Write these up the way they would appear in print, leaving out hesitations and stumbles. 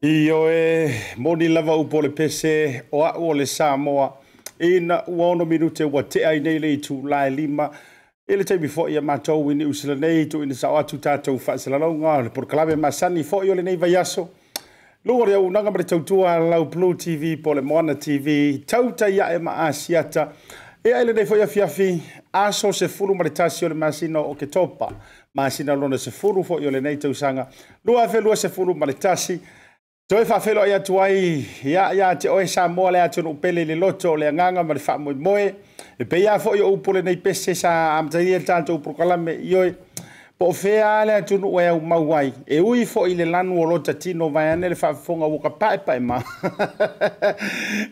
Ioe, moni lava upu o le pese o a'u o le Samoa ina ua 6 minute ua tea ai nei le itulā e 5 i le taimi fo'i a matou i Niu Sila nei tuuina sa'o atu tatou faasalalauga o le polokalame masani fo'i o lenei vaiaso luga o le auaunaga ma le tautua a lau Blue TV po o le Moana TV tautai a'e ma Asiata. Ia i lenei fo'i afiafi aso 11 o le masina o Oketopa, masina lona 10 fo'i o lenei tausaga 2021. Toe faafeiloai atu ai ia te oe Samoa le atunuu pele i le loto o le agaga ma le faamoemoe. E pei lava foi o upu o lenei pese sa amatalia le tatou polokalame ioe, po o fea le atunuu e aumau ai, e ui foi i le lanu o lota tino vaeane le faafofoga ua ka paepae ma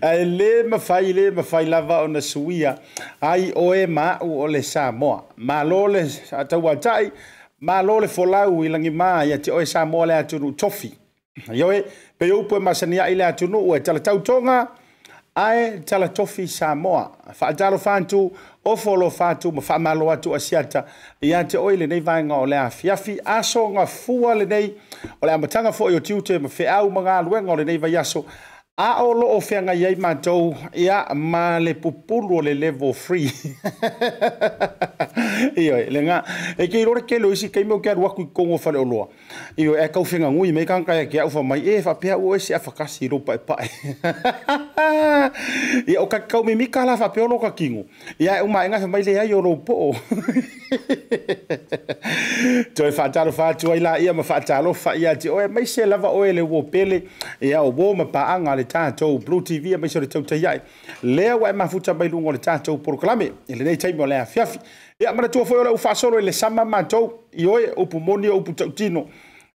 ae le mafai lava ona suia ai oe ma a'u o le Samoa. Malo le tauatai, malo le folau i lagima ia te oe Samoa le atunuu tofi. Ioe, pe upu e masani ai le atunuu e talatautoga ae talatofi Samoa. Faatalofa atu, ofo alofa atu ma faamalo atu Asiata ia te oe lenei vaega o le afiafi aso gafua lenei o le amataga foi o tiute ma feau ma galuega o lenei vaiaso. A o loo feagai ai matou ia ma le pupulu o le level 3. Ioe, le e ke iloa le tele o isi taimi o ke alu atu i totonu o faleoloa. Ioe, e tau fegagui mai tagata ia te au fai mai, e faapea ua oe se afakasi i lou paepae. Ia o ka tau mimika la faapea o lo tino. Ia e uma e fai mai leai o lou po'o. Toe faatalofa atu ai la ia ma faatalofa ia te oe aemaise lava oe le uo pele ia o uo ma paaga le tatou Blue TV aemaise o le tautai ae lea ua e mafuta mai luga o le tatou polokalame i lenei taimi o le afiafi. Ia manatua foi o le ufaasolo i le sama matou ioe upu moni o upu tautino.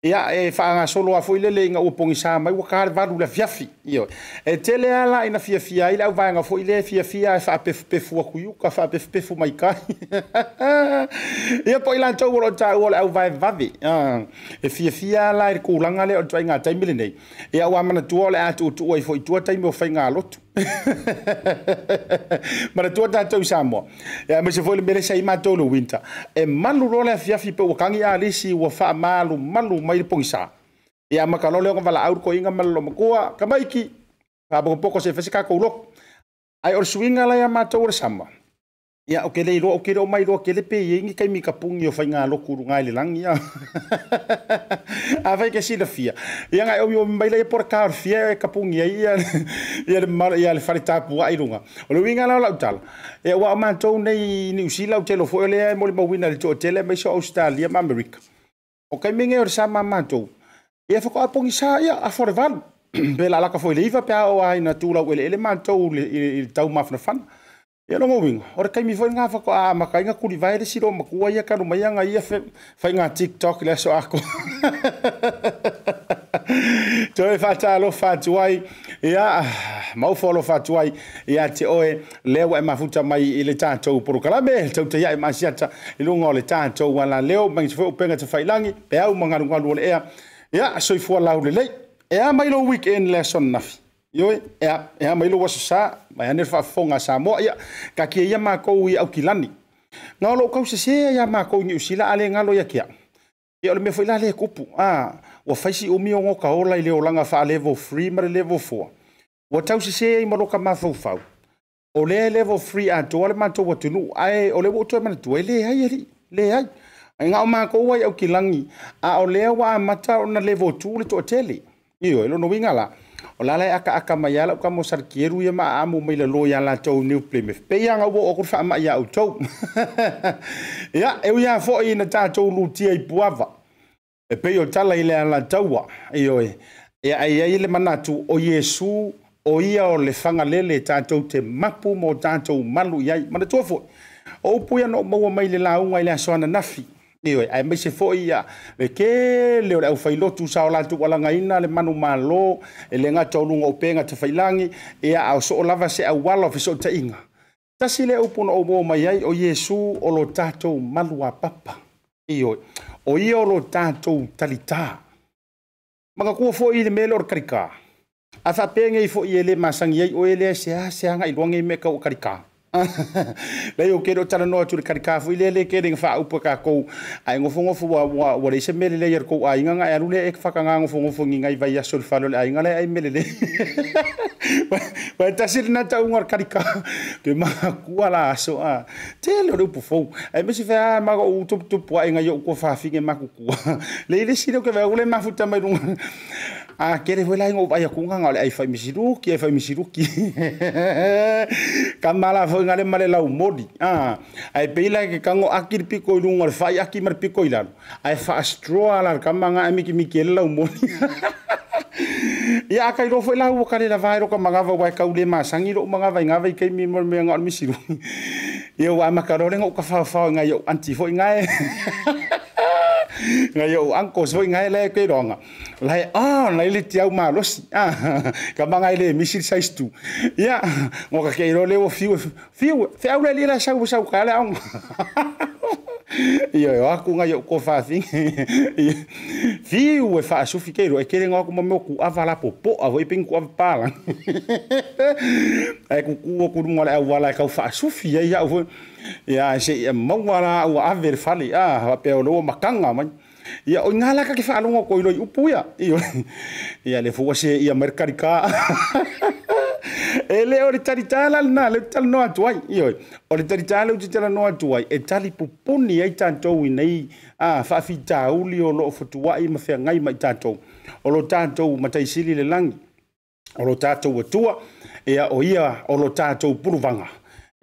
Ia e faagasolo a foi lele ina ua pogisa mai ua ta le 8 le afiafi. Ioe, e tele ala ina fiafia ai le auvaega foi le fiafia e faapefupefu atu i uka faapefupefu mai kai. Ia po i latou o lo o taua o le auvaevave. E fiafia la i le tulaga lea o le ituaiga taimi lenei. Ia ua manatua o le a tuutuu ai foi i tua taimi o faigalotu. Manatua tatou i Samoa. Ia aemaise foi le mea lea sa i matou le winter. E malu loa le afiafi pe ua tagi alisi ua faamalumalu mai le pogisa. Ia ma ka loa lea ona valaau le toeaina ma le loomatua, tamaiki. Faapokopoko se i fai se tatou lotu. Ae o le suiga la ia matou o le sama, ia ou te le iloa, ou te le o mailoa tele pe i ai ni taimi tapuni o faigalotu i luga i le lagi. Afai e te silafia, ia ona e omiomi mai laia po o le ta o le fia e tapuni ai ia le fale tapuai i luga. O le uiga la o lau tala, aua o matou nei i Niu Sila, ou te iloa foi o lea e molimauina e le toatele aemaise o Ausetalia ma Amerika. O taimi nei o le sama a matou, ia faatoa pogisa, ia afa o le 8, pe lalalata foi i le 9 pe a oo lava ina tulau eleele matou i le taumafanafana. Ia lona uiga, o le taimi foi lena faatoa amata ai ona tulivae le isi loomatua ia talu mai ana ia faiga TikTok i le aso atoa. Toe faatalofa atu ai, ia, maufo alofa atu ai ia te oe lea ua e mafuta mai i le tatou polokalame Tautai Ae Maasiata i luga o le tatou alaleo, maise foi upega tafailagi, peau ma galugalu o le ea. Ia, soifua laulelei. E a mai lou weekend le aso ananafi? Ioe, e a mai lou aso sa, mai ane le faafofoga a Samoa. Ia, taatia ia matou i Aukilani. Na o lou tausese ia matou i Niu Sila a le galo ia te au. Ia o le mea foi la lea e tupu, ua fai si umi o gota ola i le olaga faa-level 3 ma le level 4. Ua tausese ai ma lota mafaufau. O lea e level 3 atoa le matou atunuu, ae o lea ua ou toe manatua, e leai alii, leai. Ai na o matou ai Aukilani, a o lea ua amata ona level 2 le toatele. Ioe, lona uiga la, o la e akaaka mai lava lau tama o Salekieru ia ma aamu mai lalo ia latou New Plymouth. Pei lava ua oo atu le faamai ia outou. Ia, e ui lava foi ina tatou lutia i puava, e pei o tala i le alataua. Ioe, ia ai ai le manatu o Iesu o ia o le fagalele tatou te mapu mo tatou malu i ai. Manatua foi, o upu ia na ou maua mai le lauga i le aso ananafi. Ioe, aemaise foi ia le tele o le aufailotu sa o latou alagaina le manumalo e le gata o luga o upega tafailagi, ia a o soo lava se auala o fesootaiga. Tasi le upu na ou maua mai ai, o Iesu o lo tatou maluapapa. Ioe, o ia o lo tatou talitā. Manatua foi le mea lea o le talitā. A faapea nei foi e le masani ai oe lea se a se aga iloa nei mea tau o talitā. Leai ou te le o talanoa atu i le talitā foi lea le tele ina faaupu e tatou, ae nofonofo ua leai se mea lelei a le tou aiga ona e alu lea e fakagā nofonofo i ni nai vaiaso i le fale o le aiga la e ai mea lelei. Ua tasi lena tauga o le talitā. Ke makua la aso a. Tele o le upu fou. Aemaise fe a ma ou tuputupu ai ngai ou tuafafine matutua. Le ile sile ke vai le mafuta mai lunga. A kere foi la ngo vai aku nga le ai fai misiruki, ai fai misiruki. Kamala foi ngale male lau modi. Ai peila ke kango aki le piko i lunga le fai aki ma le piko i lalo. Ai fa stroa la kama nga miki miki le lau modi. Ia kai ro foi la ua kare la vai ro ka mangava wai kau le masangi ro mangava i ngava i kei mi mo me nga misiruki. Ia wa makarore ngo ka fa fa ngai yo anti foi ngai. Ngai yo uncle foi ngai le ke ronga. Lai ah lai le tiau malosi. Ka mangai le misi size 2. Ia ngo ka ke ro le o fiu fiu fe au le la sau sau ka le au. Ia yo aku ngai yo ko fa fi. Fiu e fa sufi ke ro e ke ngo ko mo ku avala popo a voi pin ku avala. Ai ku ku ku ngo le au wala ka fa sufi ia ia foi. Ia se ia maua la ua ave le fale a pe o lo makanga mai. Ia o ngala ka ke whaalongo ko iloi upu ia. Ia le fua se ia merkarika. E le o le taritala na le tala noa atu ai. Ioe, o le taritala u te tala noa atu ai. E tali pupuni ai tātou i nei faafitauli o loo fotuai ma feagai mai tātou. O lo tātou mataisili le langi. O lo tātou atua. Ia o ia o lo tātou puluvanga.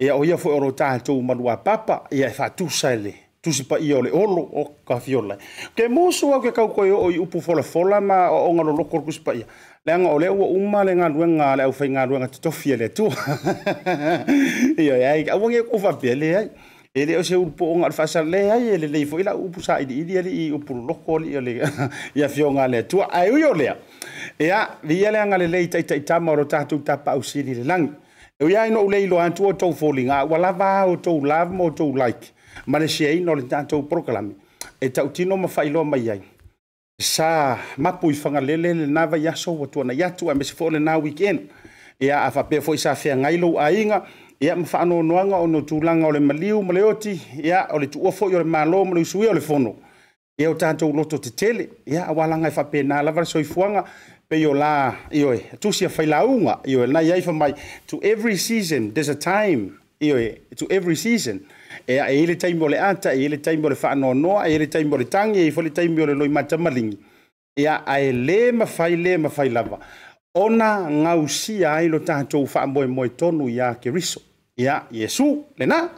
Ia o ia foi o lo tātou maluapapa. Ia e faatusa e le tusi pa ia o le olo o ka fiola. Ke musu au ke kau koe o i upu fola fola ma o onga loloko kusi pa ia. Leanga o le ua uma le ngā luenga le au whai ngā luenga totofi e le atua. Ia ai, au nge ko whapea le ai. E le o se upu o ngā whaasa le ai e le lei fo ila upu sa ili ili ali i upu loloko li o le ia fionga le atua. Ai ui o lea. Ia, via le anga le lei taitai tama o ro tātou tapa au sili le langi. E ui ai no ulei lo antu o tau fōlinga, ua lava o tau love mo tau like. Ma le siaina o le tātou polokalame e tautino ma faailoa mai ai sa mapu i Fagalele lena vaiaso ua tuanai atu aemaise foi o lena weekend. Ia a faapea foi sa feagai lou aiga ia ma faanoanoaga ona o tulaga o le maliu ma le oti, ia o le tuua foi o le malo ma le usuia o le fono. Ia o tatou loto tetele, ia auā laga e faapena lava le soifuaga Pei o la, ioe, tusi a failauga, ioe, na iai fa mai, to every season there's a time, ioe, to every season. E a e le taimi o le ata, e le taimi o le whaanoanoa, e le taimi o le tangi, e fo le taimi o le loi matamalingi. Ia, ae le mawhai lava. Ona ngausia ai lo tātou wha moe tonu ia Keriso. Ia, Yesu, le na,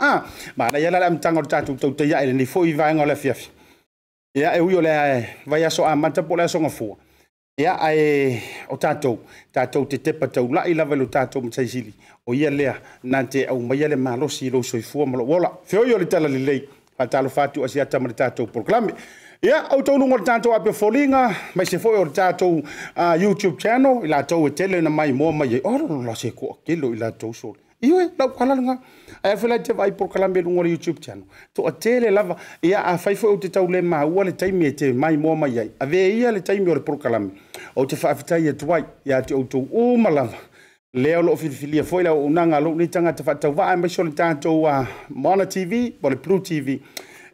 ma na ia la amtanga o le tātou tau teia e le ni fo i vaenga o le fiafi. Ia, e ui o le vai aso a mata po le aso ngafua. Ia, ae o tātou, tātou te tepa tau lai lava lo tātou mataisili. O ia lea, nā te au mai le malosi lo soifua ma lo ola. Feoi o le tala lelei, whatalo whātu asiata ma le tātou proklame. Ia, au tau lunga o le tātou ape folinga, mai se foi o le tātou YouTube channel, i la tau e tele na mai moa mai e, oh, la se kua kelo i la tau sole. Iwe, lau kala nga. Ai fela te vai proklame lunga o le YouTube channel. To a tele lava, ia a fai foi o te tau le maua le taimi e te mai moa mai ai. A ve ia le taimi o le proklame. O te whaafetai e tuai, ia te outou uma lava. Lea o loo filifilia foi la o unanga lo ni tangata whaatau waa mai so le tātou Moana TV, po le Blue TV.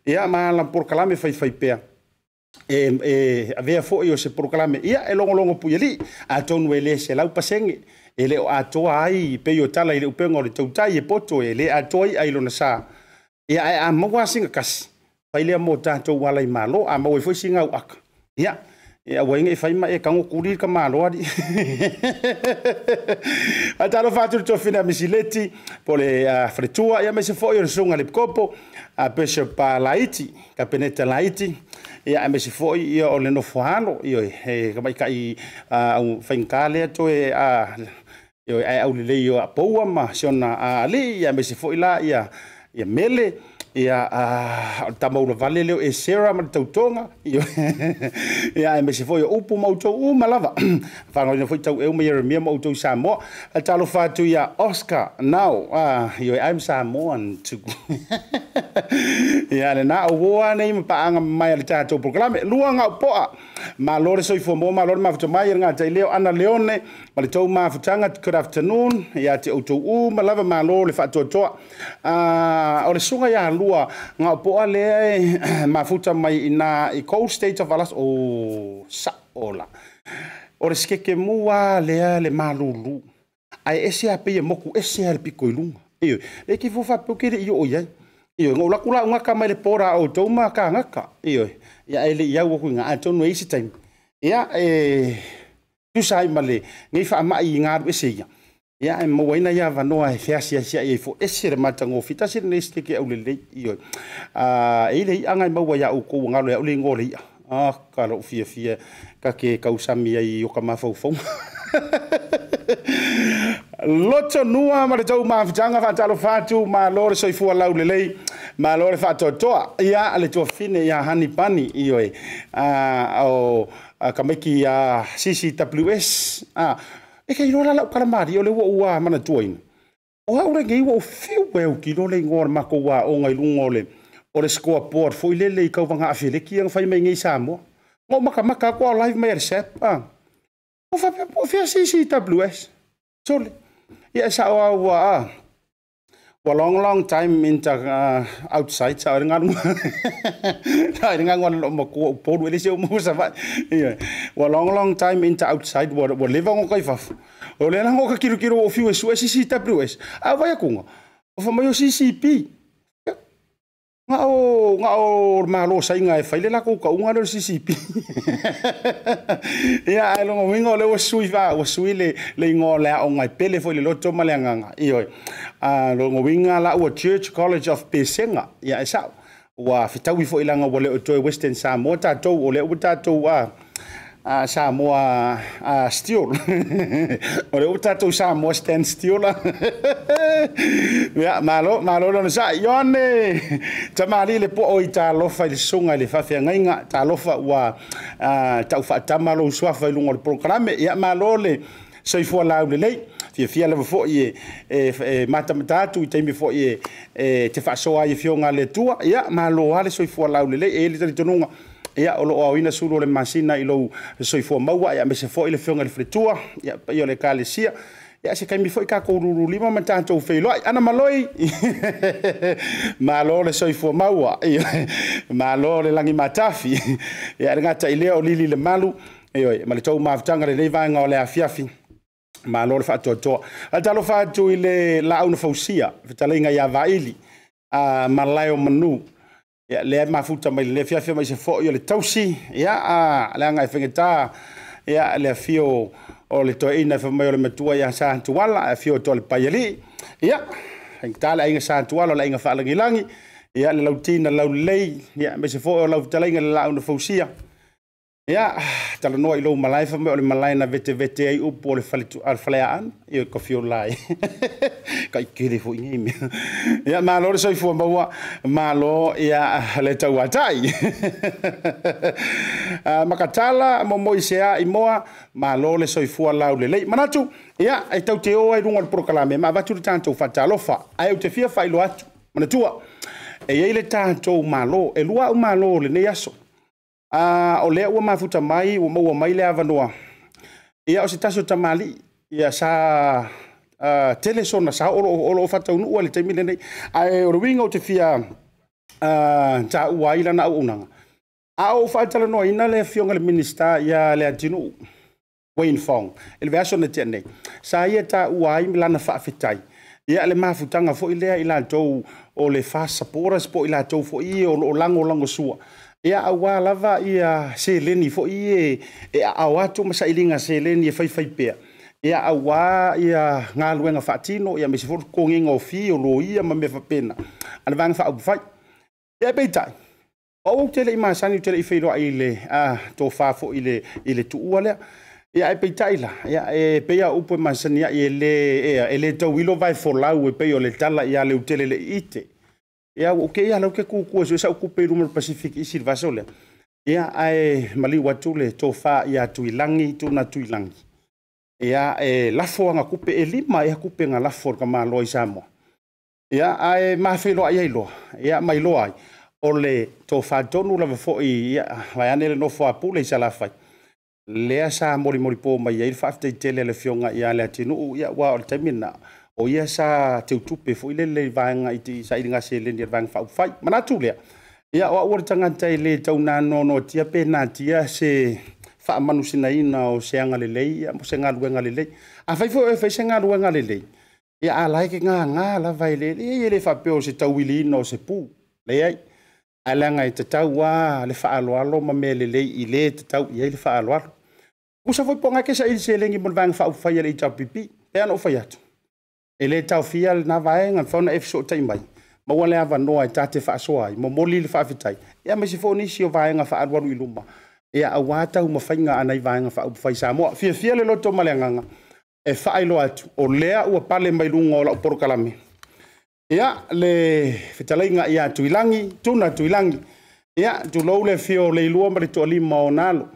Ia ma la proklame fai fai pea. E avea foi o se proklame. Ia e longo longo puiali. A tonu e le se lau pasenge. E le o atoa ai pe o tala i le upenga o le tautai e poto e le atoa ai lona sa. Ia e a maua singa kasi. Pai lea mo tātou wala i malo, a maua i foi singa au aka. Ia, e aua inga i whaima e kango kuri ka malo ari. A talo whātu le tofina misileti, po le wharetua, ia me se foi o le sunga le pkopo, a Bishop Laiti, Kapeneta Laiti, ia me se foi ia o le nofohalo, ia e kamai kai au whainga lea toe ia ai au lelei o a poua ma se ona ali, ia me se foi la ia mele, ia tamaula vale leo e Sarah ma le tautonga, ia me se foi o upu ma outou uma lava. Whangaina foi tau eu ma Jeremia ma outou Samoa. A talo whātu ia Oscar now, io I'm Samoan too. Ia le na o woa nei ma paanga mai le tātou proklame. Lua ngau poa. Ma lore soifua mo, ma lore mafuta mai ngā te leo Ana Leone, ma le tau mafutanga, good afternoon, ia te outou uma lava ma lore whaatoatoa. O le sunga ia lua ngau poa lea e mafuta mai ina i cold state of Alaska. O sa ola. O le skeke mua lea le malulu. Ai ese a pe moku ese a le piko i lunga. Iyo, e ki fofa pe kere iyo o iai. Iyo, ngau laku la ungaka mai le pora o tau ma ka ngaka. Iyo, ia ele iau o kuinga a tonu e isi taimi. Ia e tusa ai male ngei wha mai i ngā ese ia. Ia e maua ina ia vanoa e whiasi asia ia i fo ese le mata ngō fita se le steke au le lei. Iyo, e le i anga i maua ia au kou ngalo ia ule ngō le ia. Ah, ka lo fia fia ka ke kausami ai o ka mawhaufau. Loto nua ma le tau mafutanga whaatalo whātu, ma lore soifua lau lelei, ma lore whaatoatoa. Ia le tuafine ia hani pani, iyo e. O kameki CCWS. E kei rola lau kalamari o le ua ua mana tuaina. O au renge ua o whiu e au ki role ngoa mako wā o ngai lunga o le scoreboard foi lele i kauvanga awheleki ang whai mai ngei Samoa. Ngō maka maka kua o live mai a le sep. O whapea po whia CCWS. Sole. Ia sa o au ua long long time in the outside sa o ngā runga. Sa o ngā runga o makua o polu ele se o musa vai. Ia. Ua long long time in the outside ua leva ngō kai fafu. O le ngō ka kiro kiro o whiu e sua CCWS. A vai akunga. O whamai o CCP. Ngā o malo sainga e whaile lako ka unga leo CCP. Ia, ai longo wingo le ua sui wha, ua sui le ingoa lea o ngai pele foi le loto ma le anganga. Ioi, longo winga la ua Church College of Pesenga. Ia, e sao. Ua fitawi foi langa ua leo toe Western Samoa tātou, o leo ua tātou Samoa still. O leo ua tātou Samoa stand still. Ia, malo, malo lona sa. Ioane, tamali le po o i tālofa i le sunga i le whawhia ngainga. Tālofa ua tau whaatama lo usuafa i lunga o le programe. Ia, malo le soifua lau le lei. Fia fia lava foi e matamata atu i taimi foi e te whaasoa i fionga le tua. Ia, malo ale soifua lau le lei. E le talitonunga. Ia, o lo o ina sulu o le masina i lou soifua maua. Ia, me se foi le fionga le fletua. Ia, ia le kalesia. Ia, se kaimi foi kako ruru lima ma tātou wheiloai. Ana maloi. Malo le soifua maua. Ia, malo le langi matafi. Ia, le ngata i lea o lili le malu. Ioe, ma le tou mafutaga lenei vaega o le afiafi, malo le faatoatoa. Faatalofa atu i le Laau na Fausia, fetalaiga ia Vaili, Malae o Manu, ia, lea e mafuta mai le afiafi aemaise foi o le tausi, ia, leaga e faigata, ia, le afio o le toeaina fai mai o le matua ia Satuala, afio atu o le Paialii, ia, faigata le aiga Satuala o le aiga faalagilagi, ia, le lauti na laulelei, ia, aemaise foi o lau fetalaiga le Laau na Fausia. Ia, talanoa i lou malae, fai mai o le malae na vetevete ai upu o le Faleaana, ia ka fiola ai. Ka i kele foi nei mea. Ia, malo le soifua maua, malo, ia, le tauatai. Makatala, momoi sea i moa, malo le soifua laulelei. Manatu, ia, e tau te o ai lunga o le polokalame, ma avatu le tatou faatalofa. Ae ou te fia faailoa atu, manatua, e i ai le tatou malo, e lua au malo o lenei aso. O lea ua mafuta mai, ua maua mai le avanoa. Ia, o se tasi o tamalii, ia sa tele sona sao o loo faataunuu ai le taimi lenei. Ae o le uiga ou te fia taua ai lana auaunaga. A ou faatalanoaina le afioga i le Minisita ia Leatinuu, Wayne Fong, i le vaiaso na tea nei, sa ia taua ai lana faafetai. Ia, le mafutaga foi lea i latou o le FAST supporters po o i latou foi ia o loo lagolagosua, ia, aua lava ia seleni foi e aao atu ma sailiga seleni e faifai pea, ia, aua ia galuega faatino, ia aemaise foi le totogiina o fee o loia ma mea faapena a le Vaega Faaupufai. Ia, peitai, o au ou te le i masani, ou te le i feiloai i le tofa foi i le tuua lea. Ia, ae peitai la, ia, e pei lava o upu e masani ai, e le tauilo vae folau e pei o le tala ia Leutele le iite. Ia, ua ou te ia lau te tutu e sue sau tupe i luma o le Pacific Isi i le vaiaso lea. Ia, ae maliu atu le tofa ia Tuilagi, Tuna Tuilagi. Ia, e lafo ana tupe, e 5 ea tupe na lafo i le tamaloa i Samoa. Ia, ae mafeiloai ai loa, ia, ma iloa ai, o le tofa tonu lava foi, ia, vaeane le nofo a Pule i Salafai, lea sa molimolipo mai ai le faafetai tele a le afioga ia Leatinuu, ia, aua o le taimi lena, o ia sa teutupe foi lele i vaega i sailiga seleni a le Vaega Faaupufai. Manatu lea, ia, o au o le tagata e le tau nanonoatia pe natia se faamanusinaina o se agalelei, ia, mo se galuega lelei. Afai foi e fai se galuega lelei, ia, a la e ke gagā lava e le, e le faapea o se tauiliina o se pu, leai. Ae leaga e tatau lava le faaaloalo ma mea lelei i le tatau i ai le faaaloalo. Tusa foi po o na ke saili seleni mo le Vaega Faaupufai a le HRPP, pe ana ou fai atu, e le taofia lena vaega, mafai ona e fesootai mai, maua le avanoa e ta te faasoa ai, momoli le faafetai, ia, aemaise foi o nisi o vaega faaalualu i luma, ia, aua taumafaiga a nai Vaega Faaupufai Samoa. Fiafia le loto ma le agaga e faailoa atu, o lea ua pale mai luga o lau polokalame. Ia, le fetalaiga ia Tuilagi, Tuna Tuilagi, ia, tulou le afio o Leilua ma le Toalima o Nalo,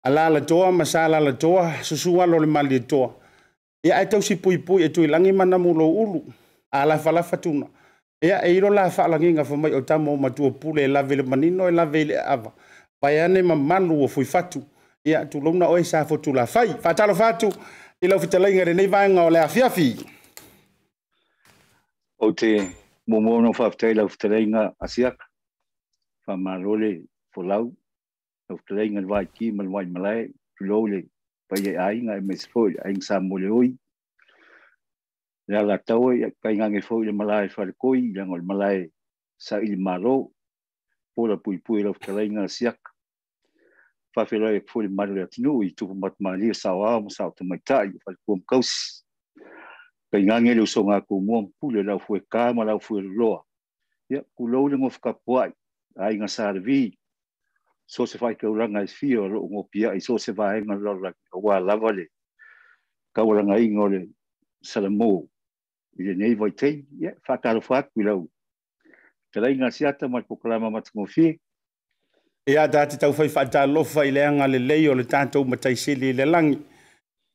Alalatoa ma Salalatoa, susu alo o le Malietoa. Ia, ae tausi puipui e Tuilagi ma namu lou ulu, a lafalafa Tuna. Ia, e ilo la faalagiga fai mai o tama o matua pule e lave i le manino e lave i le aava. Vaeane mamalu o Fuifatu. Ia, tulouna oe sa Fotulafai. Faatalofa atu i lau fetalaiga i lenei vaega o le afiafi. Ou te muamua ona faafetai i lau fetalaiga Asiata. Faamalo le folau, lau fetalaiga le Vaiti ma le Vaimalae, tulou le paia i aiga aemaise foi le aiga Samoeleoi. Le Alataua, ia tainane foi le malae faletoi, leaga o le malae saili malo, pola puipui lau fetalaiga Asiata. Faafeiloai atu foi le mamalu o le atunuu i tupu matamalie, saoao ma sao tamaitai, o faletua ma tausi. Tainane le usoga a Tumua ma Pule, le aufueta ma le aufueloloa. Ia, tulou le nofo tapuai, aiga Sa Levi, so o se faitaulaga e fia o lo o nopiai i so o se vaega o le lalolagi, aua lava le taualagaina o le Salamo i lenei vaitaimi. Ia, faatalofa atu i lau fetalaiga Asiata ma le polokalama matagofie. Ia, ta te taufai faatalofa i le agalelei o le tatou Matai Sili i le lagi.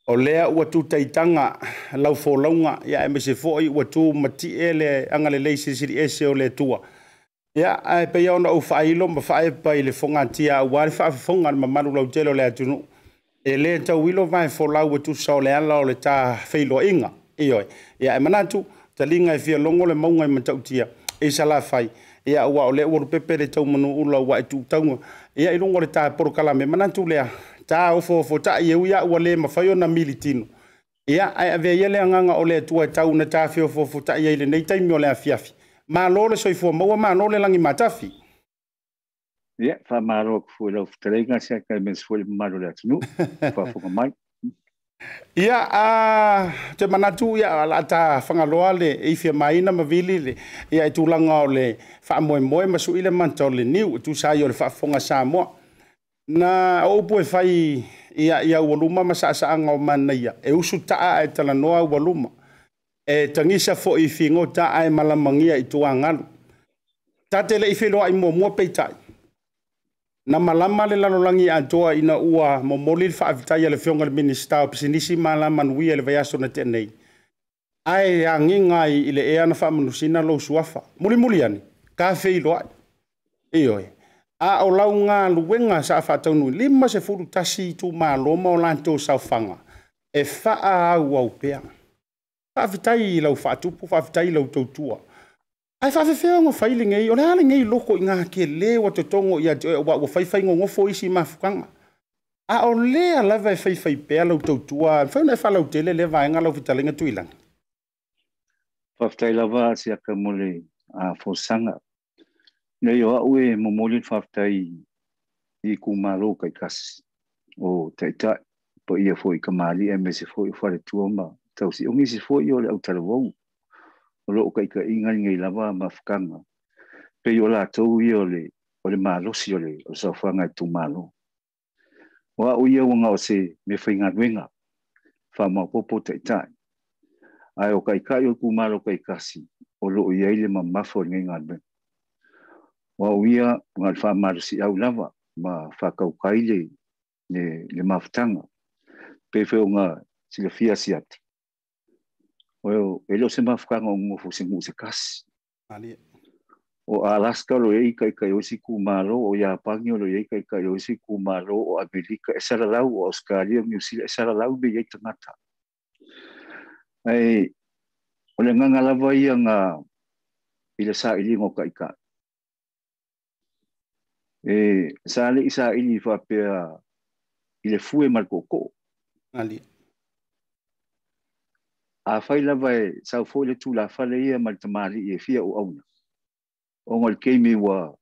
O lea ua tu taitaga lau folauga, ia, aemaise foi ua tu matie le agalelei silisili ese o le Atua. Ia, ae pei ona ou faailo ma faaepa i le fogatia aua le faafofoga a le mamalu lautele o le atunuu. E le tauilo vae folau e tusa o le ala o le ta feiloaiga. Ioe. Ia, ae manatu, taliga e fia logo le mauga i Matautia i Salafai. Ia, aua o lea ua lupepe le tau manuula ua e tuutauga, ia, i luga o le ta polokalame. Manatu lea, Ta ofoofo ta'i e ui a'u ua lē mafai ona militino, ia ae avea ia le agaga o le Atua e tau na tafeofoofota'i ai i lenei taimi o le afiafi. Malo le soifua maua, malo le lagi matafi. Ia, faamalo atu foi i lau fetalaiga Asiata aemaise foi le mamalu o le atunuu o faafofoga mai. Ia, te manatu ia o le a ta fagaloa le ifi a maina ma vili le ia i tulaga o le faamoemoe ma su'i le mata o le niu e tusa ai o le faafofoga Samoa. Na o upu e fai ia i aualuma ma saasaaga o manaia, e usu taa ae talanoa aualuma. E tagisa foi i figota ae malamagia i tuagalu. Ta te le i feiloai muamua peitai, na malama le lalolagi atoa ina ua momoli le faafetai a le Afioga i le Minisita o Pisinisi ma Alamanuia i le vaiaso na tea nei, ae agiga ai i le ea na faamanusina lou suafa. Mulimuli ane, ta feiloai. Ioe. A o lau galuega sa faataunuu 51 itumalo ma o latou saofaga e faaauau pea. Faafetai i lau faatupu, faafetai i lau tautua. Ae faafefea ona fai lenei, o le a lenei loko i ngā tele ua totogo ia te oe, ua faifai nonofo isi mafutaga. A o lea lava e faifai pea lau tautua, mafai ona e faalautele lea vaega lau fetalaiga Tuilagi? Faafetai lava Asiata mo le folasaga. Nei o a'u e momoli le faafetai i itumalo taitasi o taitai paia foi i kamali'i aemaise foi o faletua ma tausi o nisi foi o le autalavou o loo taitaiga lenei lava mafutaga pei o latou ia o le malosi o le saofaga i itumalo. O a'u ia ua na o se mea faigaluega faamaopoopo taitai, ae o taitai o itumalo taitasi o loo i ai le mamafa o lenei galuega. O a'u ia na o le faamalosi'au lava ma faatautai le mafutaga pei foi ona silafia Asiata e le o se mafutaga o nonofo i se nuu se tasi. O Alaska o lo o i ai taitai o isi itumalo, o Iapani o lo o i ai taitai o isi itumalo, o Amerika e salalau, o Ausetalia, o Niu Sila e salalau me i ai tagata. Ae o le agaga lava ia na i le sailiga o taitai. E sa le'i saili faapea i le fue ma le tootoo. Afai lava e sau foi le tulafale ia ma le tamalii e fia auauna, ona o le taimi ua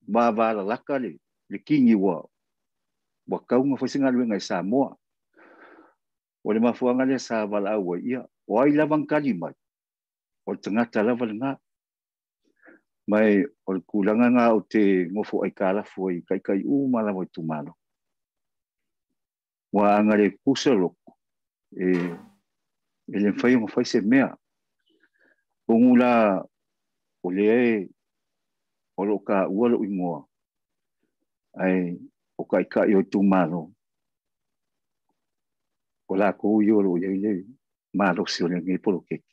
vavalalata le kini ua tau ona fai se galuega i Samoa. O le mafuaaga lea sa valaau ai ia, o ai lava na tali mai, o le tagata lava lena. Ma o le tulaga lena ou te nofo aitalafu ai i taitai uma lava o itumalo. Ua aga le tutusa loto, e le mafai ona fai se mea. Onu la o lea o loo taua lou igoa, ae o taitai o itumalo, o latou ia o loo i ai le malosi o lenei poloketi.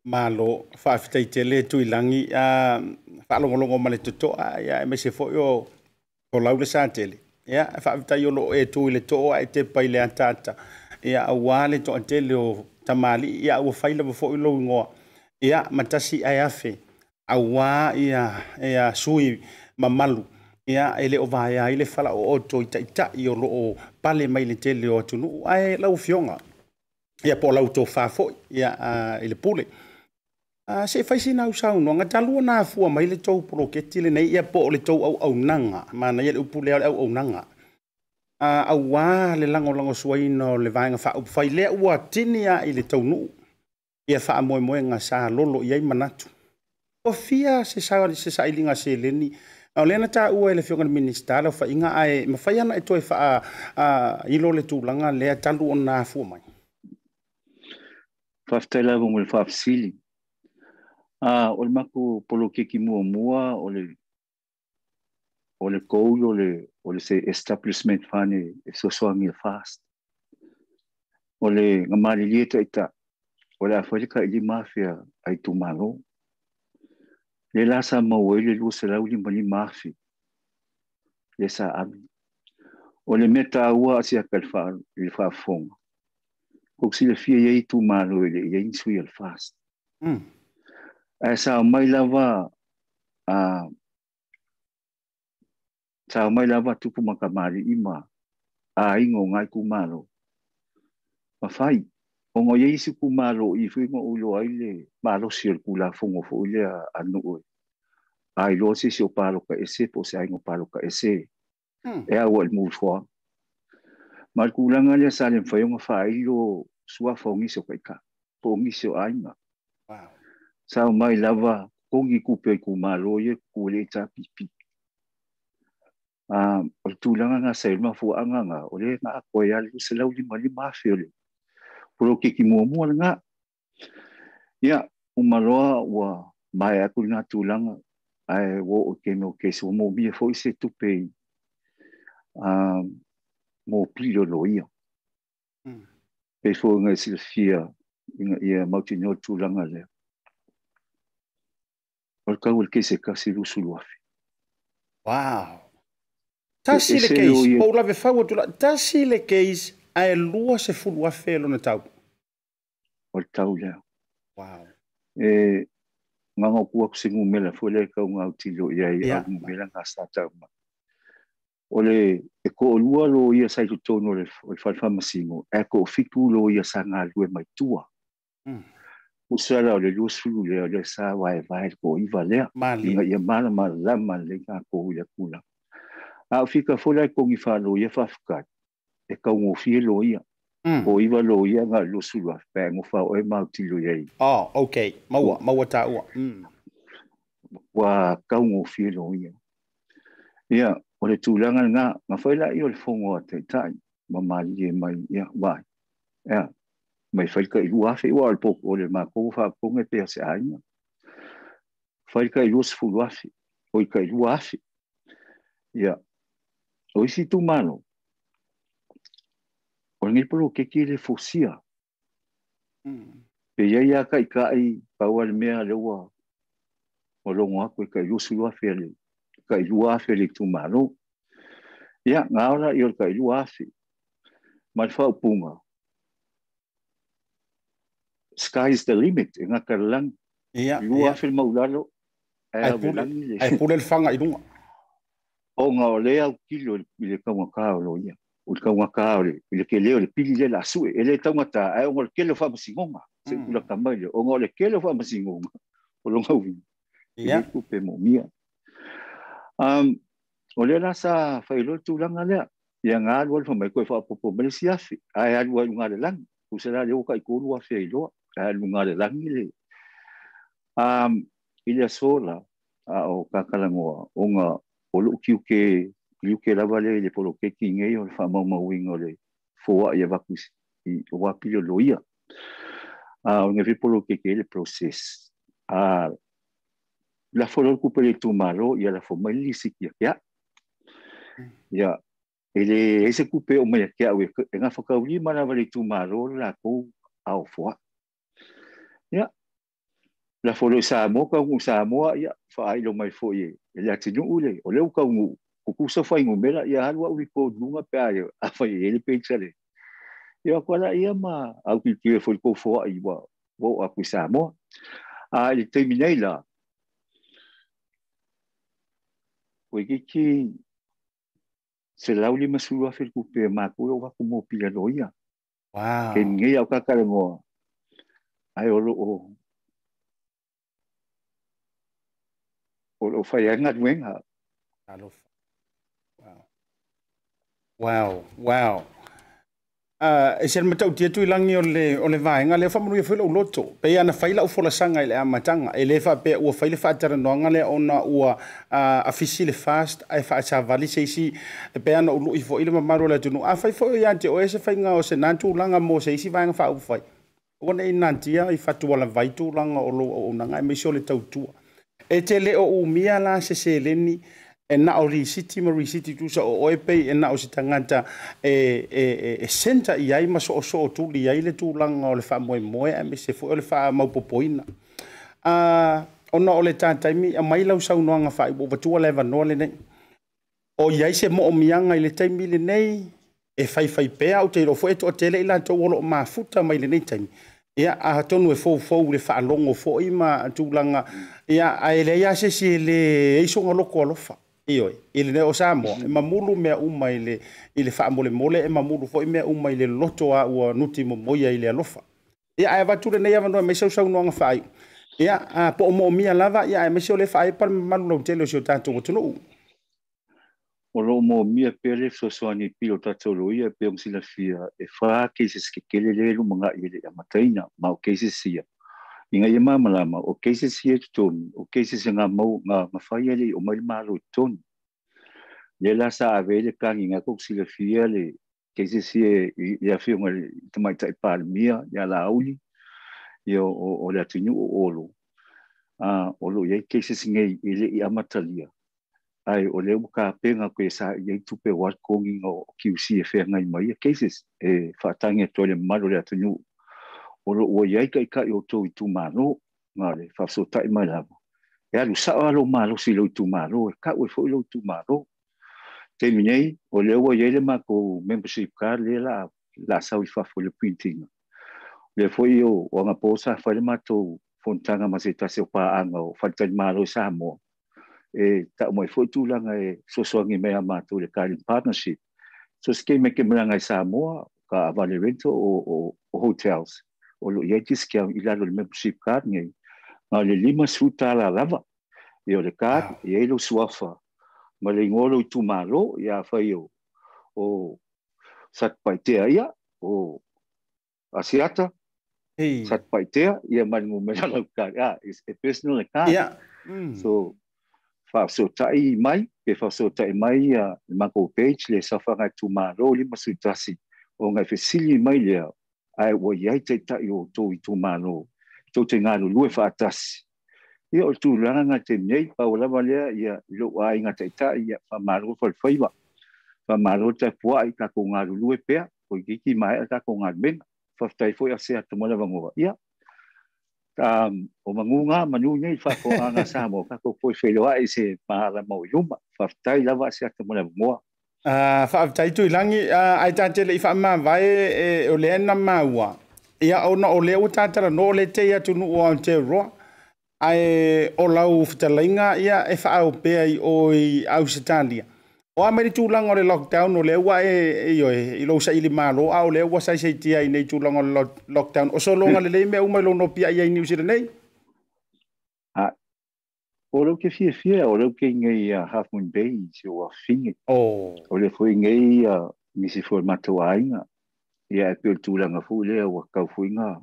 Malo, faafetai tele Tuilagi, faalogologo ma le totoa, ia aemaise foi o lau le satele. Ia faafetai o loo e tu i le too ae tepa i le ataata, ia aua le toatele o tamalii, ia ua fai lava foi lou igoa. Ia ma tasi ae afe, aua ia sui mamalu, ia e le o vaea ai le falaooto i taitai o loo pale mai le tele o atunuu. Ae lau afioga, ia po o lau tofa foi ia i le pule. Se fai sina au saunoaga talu ona afua mai le tou poloketi lenei, ia po o le tou auaunaga, manaia le upu lea o le auaunaga. Aua le lagolagosuaina o le vaega faaupufai lea ua tini lava i le taunuu ia faamoemoega sa lolo i ai manatu. Ua fia se sailiga seleni, o lea na taua e le Afioga i le Minisita le aofaiga, ae mafai ona e toe faailo le tulaga lea talu ona afua mai. Faafetai lava mo le faafesili. O le matou poloketi muamua o le goal o le se establishment fund e fesoasoani i le FAST. O le na malilie taitai, o le a fai le tai 5,000 a itumalo. Le la sa maua ai le 255,000 le sa ave. O le mea taua Asiata i le faafofoga, kou silafia i ai itumalo e le i ai ni sui o le FAST. Ae sa omai lava Sa mai lava tupu ma kamali'i ma aiga o ngai itumalo. Ma fai, ona i ai isi itumalo i foi na ou iloa ai le malosi o le Tulafono foi lea a nuu e a iloa se isi o palota ese po o se aiga o palota ese e au i le mulifoaga. Ma le tulaga lea sa le mafai ona faailo suafa o nisi o taitai po o nisi o aiga. Wow. Sa omai lava totogi tupe a itumalo ia tutu ai le HRPP. O le tulaga na sa i ai le mafuaaga na o lea na atoa ai lava le $255,000 o le poloketi muamua lena. Ia, uma loa ua maea atu lena tulaga, ae ua oo i le taimi o kesi, ua moomia foi se tupe i mo pili o loia. Pei foi ona e silafia ina ia mautinoa le tulaga lea. O le tau o le kesi e tasi $20,000. Wow. Tasi le Ese case, loia. Po o lave fau atu la, tasi le case ae $20,000 lona tau. O le tau lea. Wow. E nganga ku aku se numera foi lea kau ngau tilo i ai au numera ngā sa tau mai. O le e ko lua lo ia sa i totonu o le fale faamasino, e ko fitu lo ia sa ngā lue mai tua. Usala o le 20 lea, o le sa wae wae le ko iwa lea. Mali. Inga ia mala lama le ngā ko ia kula. A o fika foi lai kongi wha lo ia whawhikai, e kau ngō lo ia. Ko iwa lo ia ngā 20 a, pē ngō wha o e mau tilo iai. Oh, okay. Maua, maua tā ua. Wa kau ngō lo ia. Ia, o le tūlanga ngā, ngā whai la i o le whongo a taitai, ma malie mai, ia, wai. Ia, mai whai ka i lua awhi, ua o le pōku, o le mā kō wha ponge pēr se āinga. Whai ka i lua sefulu awhi, o i ka i lua awhi. Ia, o isi tūmalo, o le ngei polo keki le fosia. Pe ia ia ka i kai, pau ale mea le ua, o longo aku i ka i lua sulu awhi ale, ka i lua awhi ale tūmalo. Ia, ngā ora i o le ka i lua awhi. Ma le whaupunga. Sky is the limit, e ngā karalangi. Lua awhi le maulalo, e au langi le. Ai pule le whanga i lunga. O ngā o le au kilo i le kaunga kā o lo ia. O le kaunga kā o le, i le ke leo le pili le la sue. E le taungata, ai o ngā le kele o whamasingonga. Se kula ka mai le, o ngā le kele o whamasingonga. O longa uvi. E le kupe mo mia. O le la sa whailo tūlanga lea. Ia ngā alu alu whamai koe whaapopo mai le siafi. Ai alu alu ngā le langi. O se la le o kai kōru awhea i loa. Ai alu ngā le langi le. I le asola, a o kakalangoa, o ngā o loo kiu ke, kiu ke lava le, le polo ke ki ngei o le whamau o le fōa i a vaku i o wapili o loia. O ngā fi polo ke ke le process. La folo kupe le tūmalo, ia la fo mai lisi kia kia. Ia, e le ese kupe o mai kia ue, e ngā whakauli mana le tūmalo la kou au foa. Ia, la folo Samoa, kau ngu Samoa, ia, whaailo mai fo ie. E le atinu ule, o leo kau ngu, kukusa whai ngu mela, ia halua uri ko nunga pea ia, a whai e le peitale. Ia kwa la ia ma, au ki kiwe fo kou foa i wa, wa aku Samoa. A le teimi nei la, o i ki se lauli masulu a whil kupe mā koe o waku mō pila loia. Wow. Ke ngei au kakare moa. Ai o lo o o whai anga nuenga. Alofa. Wow. Wow, wow. E se matau tia tui langi o le vaenga, le whamanu ia whaila uloto. Pe ana whaila u folasanga i le amatanga. E le wha pe ua whaila whaataranonga le ona ua afisi le fast, ai whaasavali se isi, e pe ana ulu i fo ile mamaru le tunu. A whai fo ia te o e se whainga o se nantu langa mo se isi vaenga wha uwhai. Ua nei nantia i whatua la vaitu langa o lo o unanga e meisio le tautua. E te le o umia la se seleni e na o risiti ma risiti tusa o oe pei e na o se tangata e senta i ai ma so o so o tuli ai le tūlanga o le wha moe moe a me se fo o le wha maupopoina. Ona o le tātaimi a mai lau saunoanga wha i watua lewa noa le nei. O i ai se mo o mianga i le taimi le nei e whai whai pea o te rofo e to tele i la tau olo mafuta mai le nei taimi. Ia a tonu e fou fou le whaalongo fo i ma tūlanga. Ia a ele ia se si le eisonga loko alofa. Ioe, i lenei o Samoa, e mamulu mea uma i le faamolemole, e mamulu foi mea uma i le loto a ua nuti momoia i le alofa. Ia, ae avatu lenei avanoa mai sausaunoaga faaiu. Ia, po o moomia lava, ia, aemaise o le faaepa le mamalu lautele o si o tatou atunuu. O loo moomia pea le fesoasoani i pili o tatou loia e pei ona silafia e 4 cases kekele lea e lumanai e le amataina ma o cases ia. Ina ia malamalama o cases ia i totonu, o cases e nga mafai e le i omai le Malo i totonu. Lea la sa ave ai le tagi nga kou silafia le cases ia i le afioga i le Tamaitai Palemia ia Laauli, ia o le atunuu o Olo. O loo i ai cases nei e le i amatalia. Ai o lea ua kapena koe sa i ai tupe o totogiina o QC e feagai ma ia cases e faatagi atu ai le mamalu o le atunuu. O loo ua i ai taitai o outou itumalo na le faafesootai mai lava. E alu sao lava lou malosi i lou itumalo, e tau ai foi lou itumalo. Taimi nei, o lea ua i ai le matou membership card lea la sau i fafo i le printing. Lea foi o agapo sa fai le matou fonotaga ma se tasi o paaga o faletalimalo i Samoa. E tau mai foi tulaga e fesoasoani mai ia matou i le Guiding Partnership. So se taimi e te malaga i Samoa, ka avale rental o hotels, o loo i ai discount i lalo o le membership card nei. Na o le $50 lava. Ia o le card, e i ai lou suafa ma le igoa o lou itumalo, ia afai o Satupaitea ia, o Asiata, Satupaitea, ia ma le numera lau card. It's a personal card. So, faafesootai mai, pe faafesootai mai le matou page le saofaga itumalo 51, ona e fesili mai lea, ae ua i ai taitai o outou itumalo, tou te galulue faatasi. Ia o le tulaga na taimi nei, pau lava lea ia i lou aiga taitai, ia faamalo falefaiva, faamalo tapuai, tatou galulue pea, toeitiiti maea tatou galuega. Faafetai foi Asiata mo le avanoa. Ia, o manuga manu nei faafofoga Samoa, tatou foi feiloai se malama o i luma. Faafetai lava Asiata mo le avanoa. Faafetai Tuilagi, ai tatele i faamavae o lea na maua. Ia ona o lea ua tatalanoa o le tei atunuu o Aotearoa. Ae o lau fetalaiga ia e faaopea i o i Ausetalia. O a mai le tulaga o le lockdown o lea ua e i lou saili malo, a o lea ua saisaitia i nei tulaga o le lockdown. O sologa lelei mea uma i lou nopia i ai Niu Sila nei? O leu ke fiafia, o leu ke nei Half Moon Bay si o afine. O le foi nei nisi foi matou aiga. Ia e pei o le tulaga foi lea ua tau foi ngā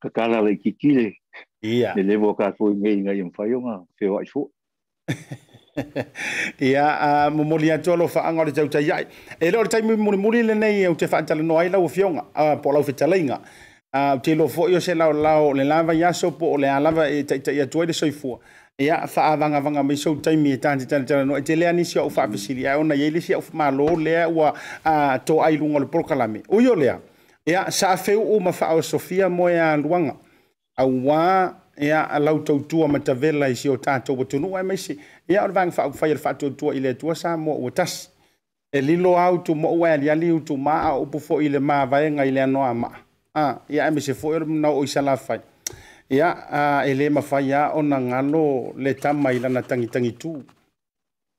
kakala le kikile. Ia. Le levo ka foi nei ngai mawhai o ngā whio ai fo. Ia, momoli atu alofaga o le tautai ai. E le o le taimi mulimuli lenei ou te faatalanoa ai lau afioga, po o lau fetalaiga. Ou te iloa foi o se laolao o le lava i aso po o le a lava e taitai atu ai le soifua. Ia, faavagavaga mai sou taimi e tate talatalanoa. E tele lava nisi o au faafesili, ae ona i ai le isi au malo lea ua toai i luga o le polokalame. Ui o lea, ia, sa feuu ma faaosofia moe aluaga. Auā ia lau tautua matavela i si o tatou atunuu aemaise ia o le vaega faaupufai o le faatuatua i le Atua Samoa ua tasi. E lilo lava utumaua e aliali utumaa a o upu foi i le mavaega i le anoamaa. Ia aemaise foi o le manao o i Salafai. Ia, e le mafai lava ona galo le tama i lana tagitagitu.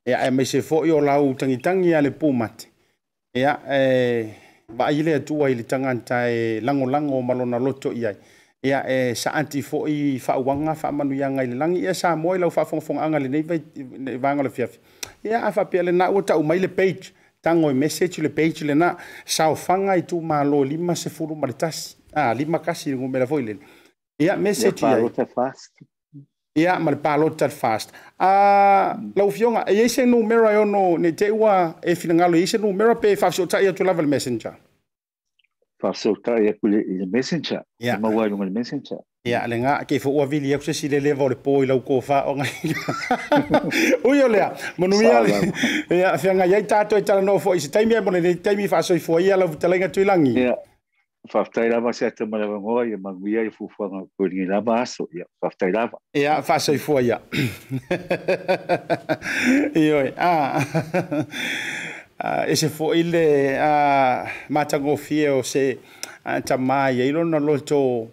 Ia aemaise foi o lau tagitagi a le pumate. Ia, e vaai le Atua i le tagata e lagolago ma lona loto i ai. Ia, e saati foi faauaga faamanuiaga i le lagi. Ia Samoa i lau faafogafogaaga lenei vaega o le afiafi. Ia, a faapea lena ua tau mai le page, tago e message le page lena, saofaga itumalo 51. 51 le numera foi lele. Ia, message i ai. Palota fast. Ia, ma le palota fast. Lau afioga, e i ai se numera e ono, ne i te i ua e finagalo, e i ai se numera pe faafesootai atu lava i le messenger? Faafesootai atu i le messenger. Ia. E maua ai luga i le messenger. Ia, lena, ke fo ua vili atu se isi le leva o le po i lau tofa ona. Ui o lea, manuia le, ia, feagai ai tatou e talanoa foi i se taimi, ae mo lenei taimi faasoifua ia lau fetalaiga Tuilagi. Ia, faafetai lava se ata ma le avanoa, ia manuia i fuafuaga o lenei lava aso. Ia, faafetai lava. Ia, faasoifua ia. Ioe, ese foi le matagofie o se tamā i ai lona loto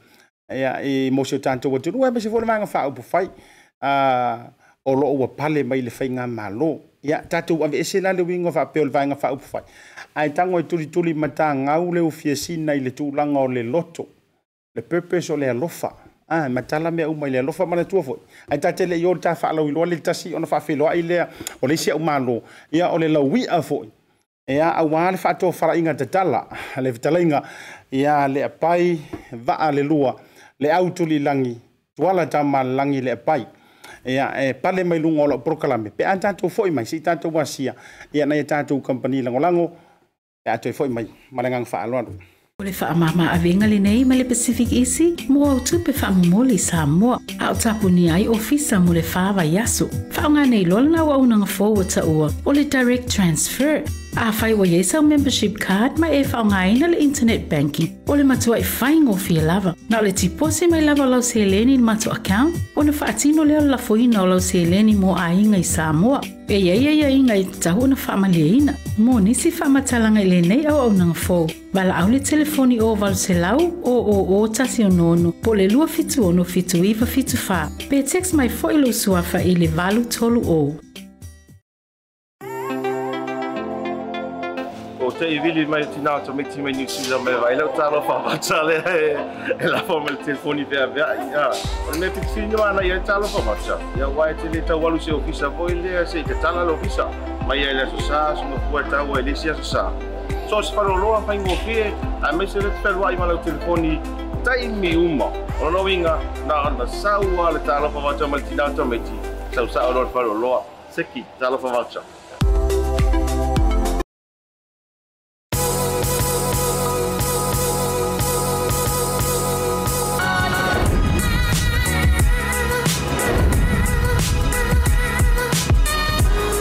ia, i mo si o tatou atunuu, aemaise foi le vaega faaupufai. o loo ua pale mai le faigamalo. Ia tatou aveese la le uiga faapea o le Vaega Faaupufai, ae tago e tulituli matagau le ufiasina i le tulaga o le loto, le purpose o le alofa. Matala mea uma i le alofa manatua foi. Ae ta te le i o ta faalauiloa le tasi ona faafeiloai lea o le isi au malo, ia o le lauia foi. Ia aua le faatofalaiga tatala, le fetalaiga ia le apai vaa le lua, le au tulilagi, tuala tamalagi le apai. Ia e pale mai luga o lau polokalame, pe a tatou foi mai, se i tatou asia, ia nai a tatou kamupani lagolago, pe a toe foi mai, ma le agaga faaaloalo. O le faamama avega lenei mai le Pacific Easy mo au tupe faamomoli i Samoa, a o tapunia ai ofisa mo le 4 vaiaso. Faaaoga nei loa lena auaunaga fou ua taua o le Direct Transfer. Afai ua iai sau membership card ma e faaaogaina le internet banking, o le matuai faigofie lava. Na o le tiposi mai lava o lau seleni i le matou account, ona faatino lea o le lafoina o lau seleni mo aiga i Samoa. E iai aiaiga e tatau ona faamalieina. Mo nisi faamatalaga i lenei auaunaga fou, valaau le telefoni o 800 000 166 po o le 276 7974 pe text mai foi lou suafa i le 830. O te i vili mai tina o tamaiti mai New Zealand mai vai lau talofa vata lea e lafa mai le telefoni vea vea ia. O le mea pitifini ana ia talofa vata. Ia wai te le tau alu se ofisa foi lea se i tatala le ofisa. Mai ai le aso sa, sunga fua tau ai le isi aso sa. So se wharoloa whaingofie, a me se le te whenua ma lau telefoni taimi uma. O lona uiga, na ona sau a le talofa vata mai le tina o tamaiti. Sau sa o le wharoloa. Seki, talofa vata.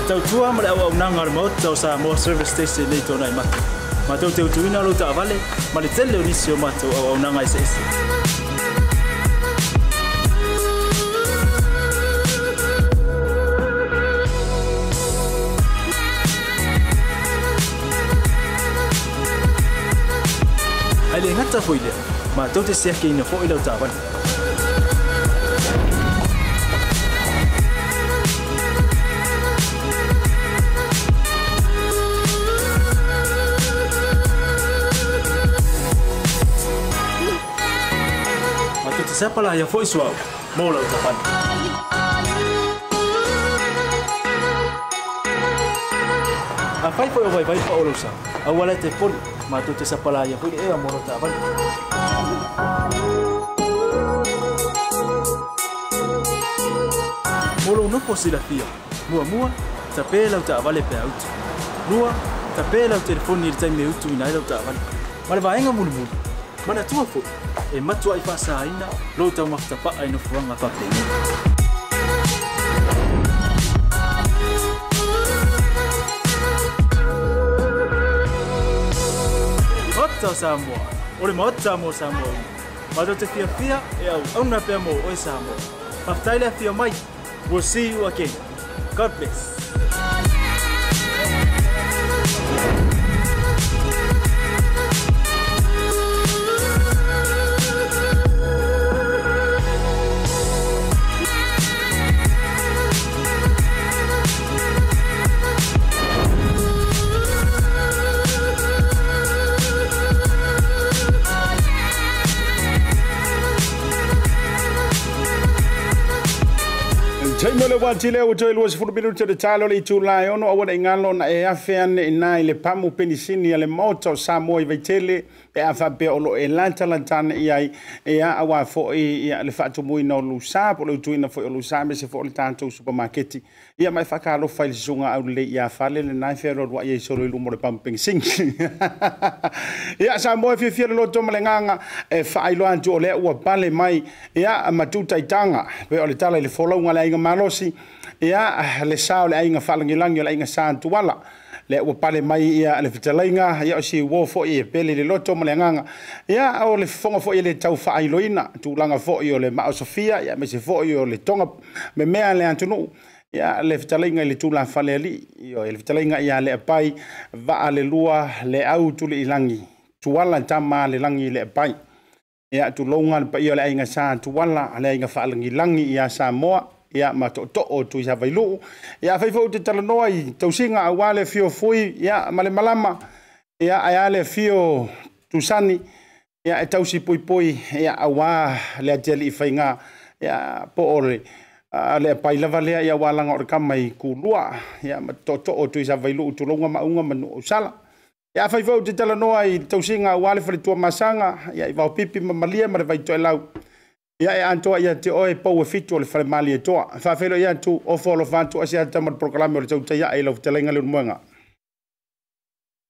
Tautua ma le auaunaga o le Maota o Samoa Service Station nei tona i matou. Matou te utuina lou taavale ma le tele o nisi o matou auaunaga eseese. Ae le gata foi lea, matou te siakiina foi lau taavale. Matou te sapalaia foi suauu mo lau taavale. Afai foi o vaivai paʻa lou sa, aua lae te popole, matou te sapalaia foi le ea mo lau taavale. Mo lou nofo silafia, muamua, tapē lau taavale pe a utu. Lua, tapē lau telefoni i le taimi e utuina ai lau taavale. Ma le vaega mulimuli, manatua foi, e matuai faasaina lou taumafatapaʻa i nofoaga faapenei. Maota o Samoa, o le Maota mo Samoa uma. Matou te fiafia e auauna pea mo oe Samoa. Faafetai le afio mai. We'll see you again. God bless. Taimi o le uati lea ua toe 20 minute le talo le itula e 6, aua ne i galo na e afe ane i na i le pamu penisini a le Maota o Samoa i Vaitele pe a faapea o lo e latalatana i ai ia aua foi ia le faatumuina o lusa po o le utuina foi o lusa aemaise foi o le tatou supamaketi. Ia ma e faakalofa i le susuga aulelei ia fale lena e fealualuai ai solo i luma o le pamu penisini. Ia Samoa e fiafia le loto ma le agaga e faailoa atu o lea ua pale mai ia ma tutaitaga pe o le tala i le folauga le aiga malosi ia le sa o le aiga faalagilagi o le aiga sa Tuala lea ua pale mai ia le fetalaiga ia o si uo foi e pele le loto ma le agaga ia o le fofoga foi e le tau faailoina tulaga foi o le Mao Sofia ia aemaise foi o le Toga memea le atunuu ia le fetalaiga i le tulafale alii ia le fetalaiga ia le apai vaa le lua le au tuli i lagi Tuala tama le lagi le apai ia tulouga le paia o le aiga sa Tuala le aiga faalagilagi ia Samoa. ia ma tootoo o Tuisavailuu. Ia afai foi ou te talanoa i tausiga aua le afio o Fui ia ma le malama ia ae a le afio o Tusani ia e tausi puipui ia aua le atialii faiga ia po o le le apai lava lea ia aua laga o le kama i Kulua ia ma tootoo o Tuisavailuu tulouna Maauga ma Nuuausala. Ia afai foi ou te talanoa i tausiga aua le faletua masaga ia i Vaopipi ma Malia ma le Vaitoelau ia e antoa ia te oe pou e fitu o le falemalietoa. Faafeiloai atu ofo alofa atu Asiata ma le polokalame o le tautai ae i lau fetalaiga Leulumoega.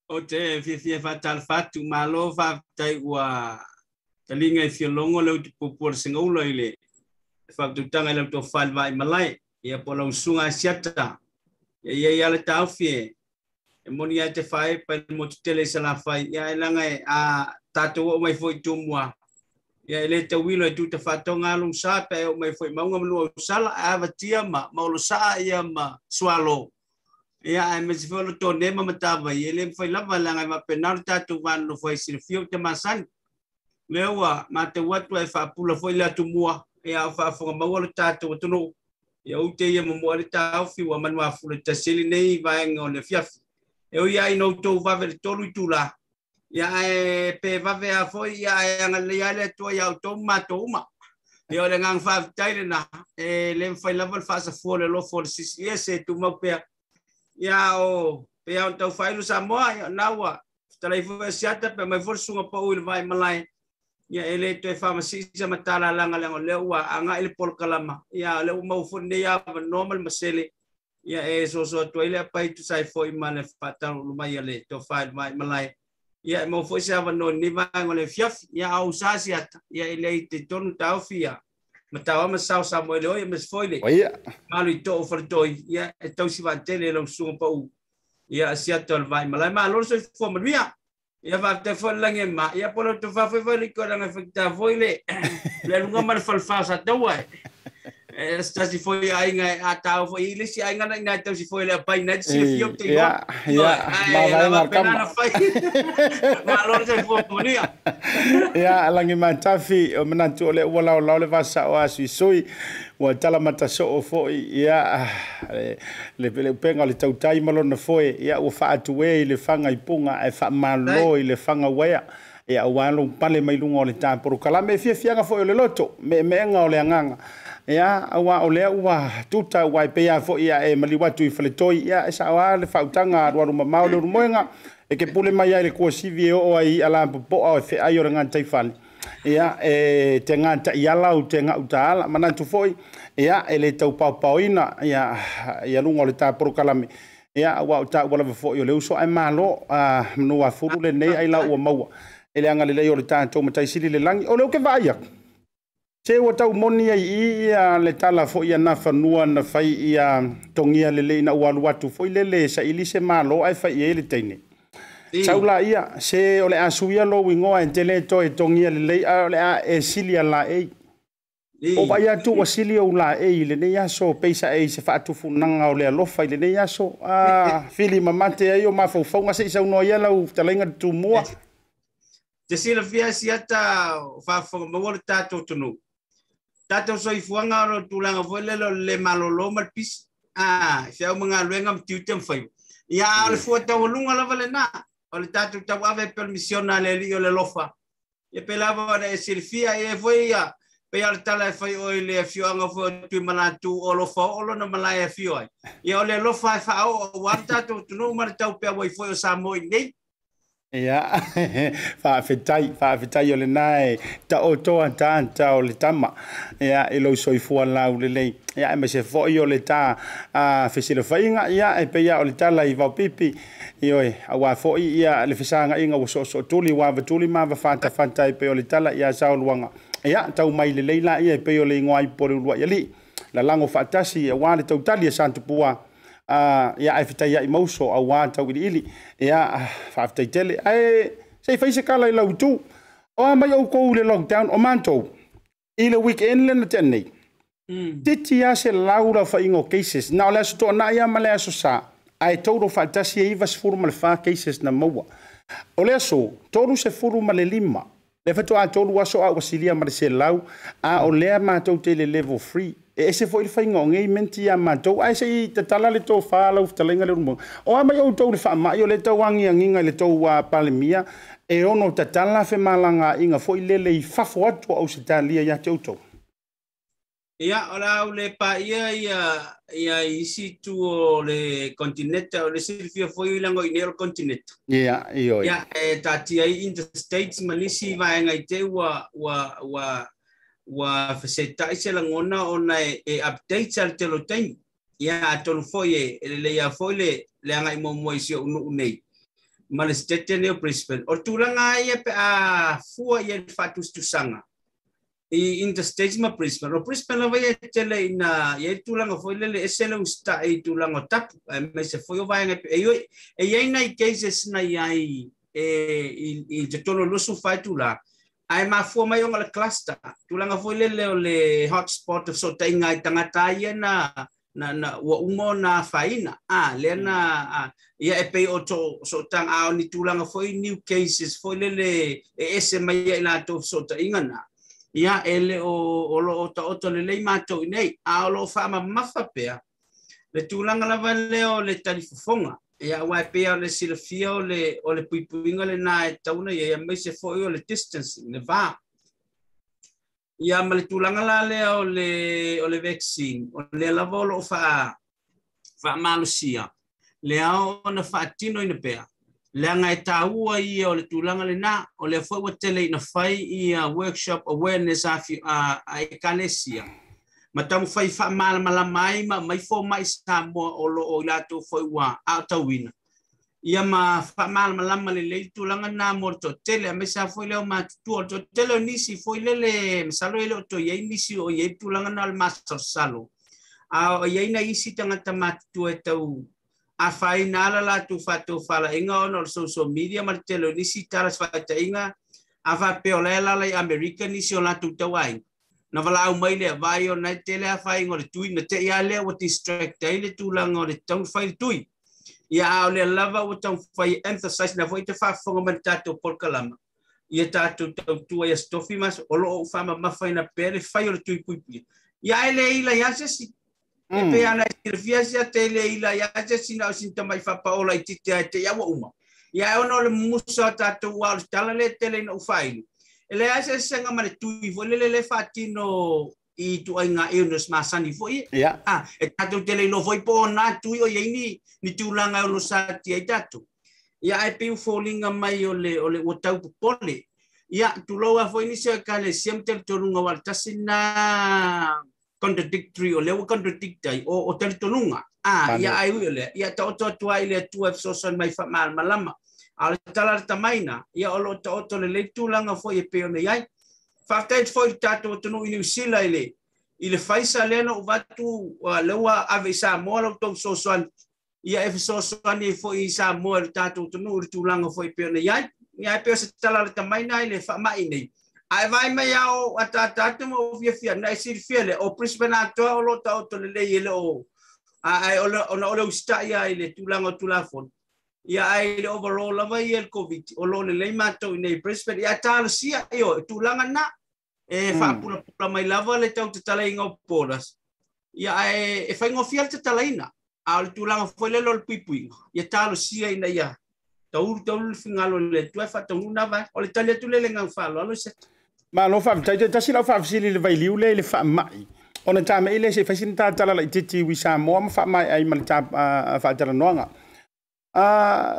Ou te fiafia faatalofa atu, malo faafetai ua taliga i fialogo le utupuapua o le segaula i le faautautaga i lau tofa i le vaimalae, ia po o lau susuga Asiata. Ia i ai lava le taofi e moni lava e te faaepa i le motu tele i Salafai, ia ae leaga e a tatou oo mai foi i Tumua, ia e le tauilo e tuta faatoga lava lou sa pe a e oo mai foi i Mauga ma Nuuausala, ae avatia ma olosaa ia ma sualo. Ia aemaise foi o le tone ma matavai, e le mafai lava leaga e faapena lo tatou va nonofo ai silafia ou te masani. Lea ua matau atu ae faapula foi le atumua, ia a o faafofoga maua lo tatou atunuu, ia ou te ia momoe ai le taofi ua manuafulu tasi ai lenei vaega o le afiafi. E ui lava ina outou vave i le 3 itula, ia ae pe vave lava foi, ia ae agalelei lava le Atua ia outou ma matou uma. Ia o le agaga faafetai lena, e le mafai lava le faasafua o le alofa o le Silisili Ese e tumau pea. Ia o pei lava ona tau faailo Samoa, ia o lena ua fetalai foi Asiata pe aumai foi le susuga pau i le vaimalae, ia e le toe faamasii se matalalaga leaga o lea ua agai le polokalama, ia o lea ua maua foi lenei avanoa ma le masele, ia e soso atu ai le apai tusa ai foi ma le faataunuu mai a le tofa i le vaimalae, ia e maua foi se avanoa i lenei vaega o le afiafi. Ia a ou sa Asiata, ia e le i talitonu taofi ia Mataoa ma Sao Samoa le oi aemaise foi le malu i too o faletoi, ia e tausi vaatele e lau susuga pau ia Asiata o le vaimalae. Malo le soifua manuia. Ia faafetai foi le lagi e ma, ia po o le tofa foi foi le iko leaga e faigata foi le le aluga ma le falefa o Sataua e. E se tasi foi aiga e a tau foi i le isi aiga na ina e tausi foi le apai na e te silafia ou te iloa. Ia, Ae mavaega lava o le pena kama. na fai. Malo le soifua manuia. Ia, lagi matafi, o manatu o le ua laolao le vasa o asuisui, ua tala matasoo foi, ia, le le upega o le tautai ma lona foe, ia, ua faatu e i le faga i puga ae faamalo i le faga uaea, ia, aua lou pale mai luga o le ta polokalame. E fiafiaga foi o le loto, meemeega o le agaga, ia, aua o lea ua tuta ua e pei lava foi ia e maliu atu i faletoi, ia, e sao lava le faautaga alualu mamao le ulumoega, e ke pule mai ai le kuasivi e oo ai i i'a lapopoa o e feai o le gataifale, ia, e te gataiala ou te gautaala. Manatu foi, ia, e le tau paopaoina ia ia luga o le ta polokalame, ia, aua o taua lava foi o le uso ae malo a manuafulu lenei ai la ua maua i le agalelei o le tatou Matai Sili i le lagi. O lea ou te vaai atu, se ua tau moni ai i i ia le tala foi a Nafanua na fai ia togia lelei ina ua alu atu foi lele e saili se malo ae fai i ai le teine. Sau laia, se o le a suia lou igoa e te le toe togia lelei ae o le a e sili a laei. Ua vaai atu ua sili ou laei i lenei aso peisae i se faatufunaga o le alofa i lenei aso. A fili mamate ai o mafaufauga se i saunoa ia lau fetalaiga le Tumua. Te silafia Asiata o faafofoga maua lo tatou atunuu. Tatou soifuaga o le tulaga foi lele o le le malolo ma le pisi. A, feau ma galuega ma tiute ma faiva. Ia, a o le fua taualuga lava lena, o le tatou tauave e pei o le misiona a le Alii o le alofa. Ia pei lava ona e silafia, e i ai foi ia, pei lava o le tala e fai oe i le afioaga foi o Tuimalatu, o alofa oo lona malae e afio ai. Ia, o le alofa e faaoo aua le tatou atunuu ma le taupeau ai foi o Samoa i inei. Ia, faafetai, faafetai o lena e taoto ataata o le tama, ia, i lou soifua laulelei, ia, aemaise foi o le ta fesilafaiga, ia, e pei lava o le tala i Vaopipi, ioe, aua foi ia le fesagaiga ua soosootuli, ua avatuli ma avafatafata e pei o le tala ia Saoluaga, ia, tau mai lelei laia e pei o le igoa ipu o le uluai alii, lalago faatasi aua le tautali a Satupua, ia, ae fetaiai ma uso aua tauiliili, ia, faafetai tele. Ae se i fai se tala i lau itu, o a mai outou i le lockdown? O matou i le weekend lea na tea nei, titi lava 100 le aofaiga o cases, na o le aso Toonai lava ma le aso Sa, ae total faatasi e 94 cases na maua. O le aso 35 lea faatoa 3 aso a ua silia ma le 100, a o lea matou te i le level 3. E ese foi le faiga o nei menti ia matou, ae se i tatala le tofa lau fetalaiga Leulumoega. O a mai outou le faamai o le tauagiagiga i le tou Palemia e ono tatala femalagaaiga foi lele i fafo atu o Ausetalia ia te outou. Ia, o la le pa ia ia ia isi tu o le continente o le silafia foi i lago i nei o le continente. Ia, ioe. Ia, e tatia ai interstates ma nisi vaega i te ua fesetai se lagona ona e update al tele o taimi. Ia, atonu foi e lelei lava foi le agai muamua i si ou nuu nei ma le state nei o Brisbane. O le tulaga ia pe a fua ia le faatusatusaga i interstates ma Brisbane. O Brisbane lava ia e tele ina ia i tulaga foi lele ese le usita'i i tulaga o tapu aemaise foi o vaega e i ai nai cases na i ai i totonu o 24 itulā ae mafua mai ona o le cluster tulaga foi lele o le hotspot o fesootaiga ai tagata ia na ua uma ona afaina lea na ia e pei o to sootaga a o ni tulaga foi new cases foi lele e ese mai ai latou fesootaiga na ia e le o loo taoto lelei matou i nei a o loo faamamafa pea le tulaga lava lea o le talifofoga. Ia, aua e pei o le silafia o le puipuiga lenā e tauna ia aemaise foi o le distancing le va. Ia ma le tulaga la lea o le vaccine o lea lava o loo faamalosia le ao ona faatinoina pea leaga e taua ia o le tulaga lenā o lea foi ua tele ina fai ia workshop awareness a ekalesia ma taumafai faamalamalama ai ma aumai fomai Samoa o loo i latou foi ua aotauina ia ma faamalamalama lelei tulaga na mo le toatele aemaise lava foi lea o matutua. O le toatele o nisi foi lele masalo e le o toe i ai nisi o i ai tulaga na o le masalosalo a o i ai nai isi tagata matutua e tau afaina ala latou faatofalaiga ona o le social media ma le tele o nisi tala faitaiga a faapea o la e alala i Amerika nisi o latou tauaiga na valaau mai lea vai o nai tele afaina o le tui na te ia lea ua distract ai le tulaga o le taumafai le tui. Ia a o lea lava ua taumafai emphasize na foi te faafofoga mai le tatou polokalama ia tatou tautua ia stofi mas o loo ou faamamafaina pea le fai o le tui puipuia. Ia e le ila ia se isi e pei ana e silafia sia te le ila ia se isi na o sina tamai faapaola itiiti ai te ia ua uma. Ia e ona o le musa o tatou ua o le tala le tele ina ou faaili. E leai se sega ma le tui foi lele le faatino i tuaiga illness masani foi. Ia. E tatou tele iloa foi po o na tui o iai ni tulaga e ono satia ai tatou. Ia ae pei ua foliga mai o le ua tau popole. Ia tulou lava foi nisi o ekalesia ma talitonuga ua le tasi na contradictory o lea ua contradict ai o talitonuga. Ia ae ui o lea ia taoto atu ai le Atua e fesoasoani mai faamalamalama. A o le tala le tamaina ia o loo taoto lelei tulaga foi e pei ona i ai. Faafetai foi i le tatou atunuu i Niu Sila i le faisa lea na ou avatu lea ua ave i Samoa la outou fesoasoani ia e fesoasoani ai foi i Samoa i le tatou atunuu i le tulaga foi e pei ona i ai. Ia e pei o se tala le tamaina i le faamai nei. Ae vaai mai ao ataata atu ma ou fiafia na e silafia lea o Brisbane atoa o loo taoto lelei e le o ae ona o le usitai ai i le tulaga o Tulafono. Ia ae le overall lava ia le Covid o loo lelei matou i nei Brisbane. Ia talosia io tulaga na e faapulapula mai lava le tau tatalaiga o borders. Ia ae e faigofie le tatalaina a o le tulaga foi lele o le puipuiga ia talosia ina ia taulu le figalo le Atua e faataunuu na vaega. O le tali atu lea i le agaga faaaloalo se. Malo faafetai te tasi lau faafesili i le vailiu lea i le faamai. Ona tamai lea se i fai sina tatala laitiiti i Samoa ma faamaea ai ma le faatalanoaga.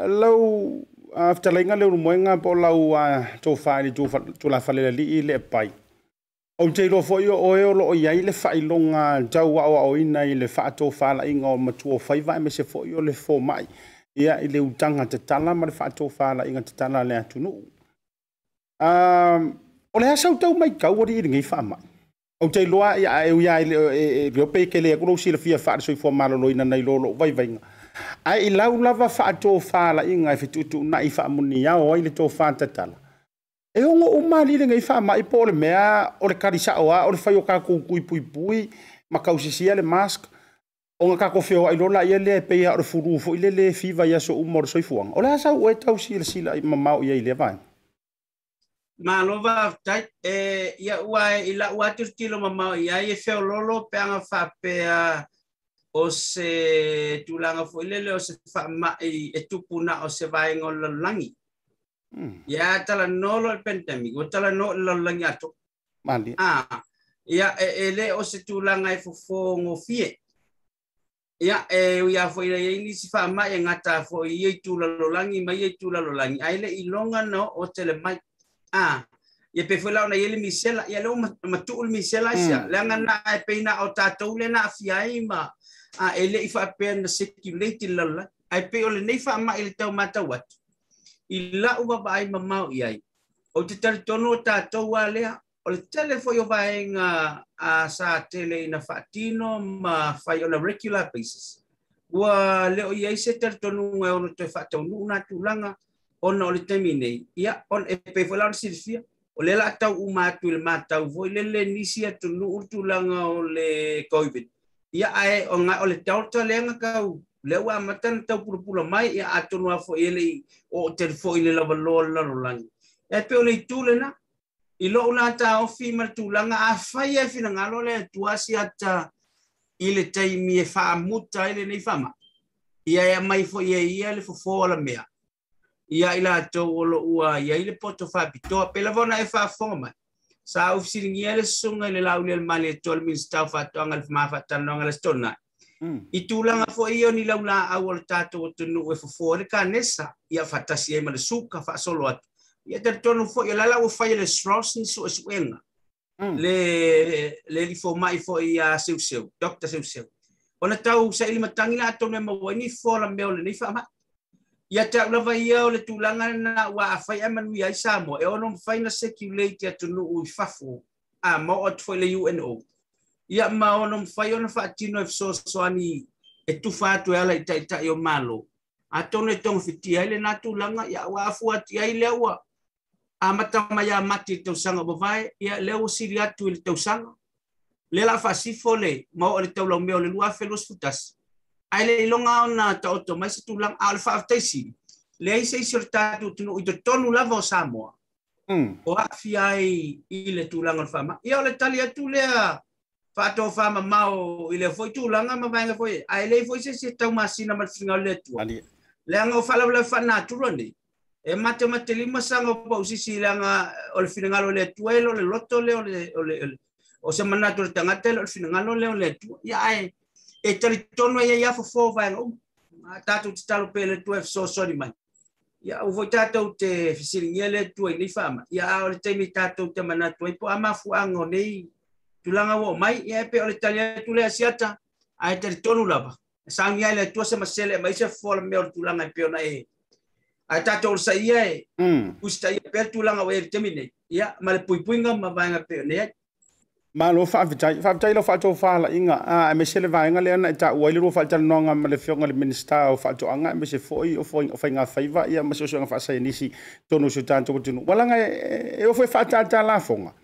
Lau fetalaiga Leulumoega po o lau tofa i le tulafale le alii le apai. Ou te iloa foi o oe o loo i ai le faailoga tau aoaoina i le faatofalaiga o matua o faiva aemaise foi o le fomai. Ia i le utaga tatala ma le faatofalaiga tatala a le atunuu. O le asa tau mai kau i lenei faamai. Ou te iloa ia e ui ai le ope ke le aku lou silafia faalesoifua maloloina nai lo lou vaivaiga. Ae i lau lava faatofalaiga e fetuutuunai faamuniao ai le tofa tatala. E ono uma ali lenei faamai po o le mea o le kalisao a o le fai o tatou tui puipui ma kausisia le mask ona tatou feoai loa laia lea e pei lava o le fulu foi lele e fiva i aso uma o le soifuaga. O le a sau oe tau silasila mamao i ai i lea vaega? Malo faafetai e ia ua i lau atu tilo mamao i ai e feololo peaga faapea o se tulaga foi lele o se faamai e tupu na o se vaega o le lalolagi. Ia talanoa loa le pandemic, ua talanoa i le lalolagi atoa. Ia e le o se tulaga e fofo gofie. Ia e ui a foi ia nisi faamai e gata foi i ia itu lalolagi ma ia itu lalolagi, ae le iloga na oo tele mai. Ia pe foi la ona ia le misela, ia lea ua matuu le misela aisia, leaga na e pei na o tatou lea na aafia ai ma e le i faapea na circulate i le lalolagi. Ae pei o lenei faamai i le tau matau atu, i lau vaavaai mamao i ai, ou te talitonu o tatou a lea, o le tele foi o vaega sa tele ina faatino ma fai on a regular basis. Ua le o i ai se talitonuga e ono toe faataunuu na tulaga ona o le taimi nei. Ia, e pei foi la ona silafia, o lea la tau uma atu i le matau foi lele nisi atunuu le tulaga o le COVID. Ia, ae o le Delta lea na kau, lea ua amata na tau pulapula mai, ia atonu a foi e le i oo tele foi i le lavaloa o le lalolagi. E pei o le itu lena, i lou la taofi ma le tulaga afai e finagalo le Atua siata i le taimi e faamuta ai lenei faamai. Ia e aumai foi e ia le fofo o la mea. Ia i latou o lo ua iai le poto faapitoa, pe lava ona e faafofoga mai. Sa ou fesiligia le susuga i le Lauli o le Malietoa le Minisita o Faatoaga le Faatalanoaga le Aso Toonai. I tulaga foi ia o ni laulaau o le tatou atunuu e fofo ai le kanesa, ia faatasi ai ma le suka faasolo atu. Ia talitonu foi o le ala ua fai e le SROS ni suesuega. Le le lifomai foi ia Seuseu, Dr. Seuseu. Ona tau saili matagi la atonu e maua ai ni fola mea o lenei faamai. Ia te au lava ia o le tulaga lena ua afai ae manuia ai Samoa, e ono mafai na circulate atunuu i fafo, ma oo atu foi le UNO. Ia ma ono mafai ona faatino e fesoasoani e tufa atu e ala i taitai o Malo. Atonu e togafitia ai lena tulaga, ia ua afua atu i ai lea ua amata mai ia Mati i le tausaga ua mavae, ia lea ua sili atu i le tausaga. Lea la faasifo le ma oo i le taulaumea o le 2021. Ae le iloga ona taoto mai se tulaga, a o le faafetai sili, leai se isi o le tatou atunuu i totonu lava o Samoa o aafia ai i le tulaga o le faamai. Ia o le tali atu lea faatofamamao i lea foi tulaga ma vaega foi, ae leai foi se isi e taumasina ma le finagalo o le Atua. Leaga o faalavelave faalenatura nei, e matematelima saga o pausisi leaga o le finagalo o le Atua e le o le loto lea o se manatu o le tagata e le o le finagalo lea o le Atua. Ia ae e talitonu ai ia fofo vaega uma. Tatou tatalo pea i le Atua e fesoasoani mai. Ia aua foi tatou te fesiligia le Atua i nei faamai. Ia a o le taimi tatou te manatu ai po o a mafuaaga o nei tulaga ua oo mai, ia e pei o le tali atu lea siata, ae talitonu lava. E saunia ai le Atua se masele e aumai se fofo o le mea o le tulaga e pei ona e. Ae tatou onosaia e usitaia pea le tulaga ua i ai i le taimi nei, ia ma le puipuiga ma vaega e pei ona i ai. Malo faafetai. Faafetai i lau faatofalaiga, aemaise le vaega lea na e taua ai le lua faatalanoaga ma le Afioga i le Minisita o Faatoaga aemaise foi o Faigafaiva ma Suesuega Faasaienisi i totonu o si o tatou atunuu. Ua laga e oo foi e faatata lafoga.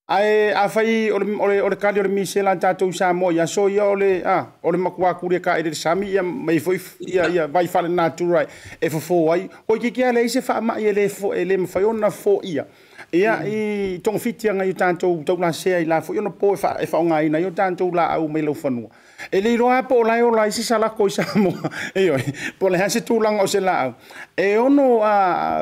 Ae afai o le kali o le misela a tatou i Samoa i aso ia o le o le matua kulia taele i le sami ia ma i foi ia vai faalenatura e fofo ai. Toeitiiti lava leai se faamai e le mafai ona foia ia i togafiti nai o tatou taulasea i la foi ona po e faaaogaina ai o tatou laau mai laufanua. E le iloa lava po o la e ola ai se salako i Samoa, ioe, po o le a se tulaga o se laau e ono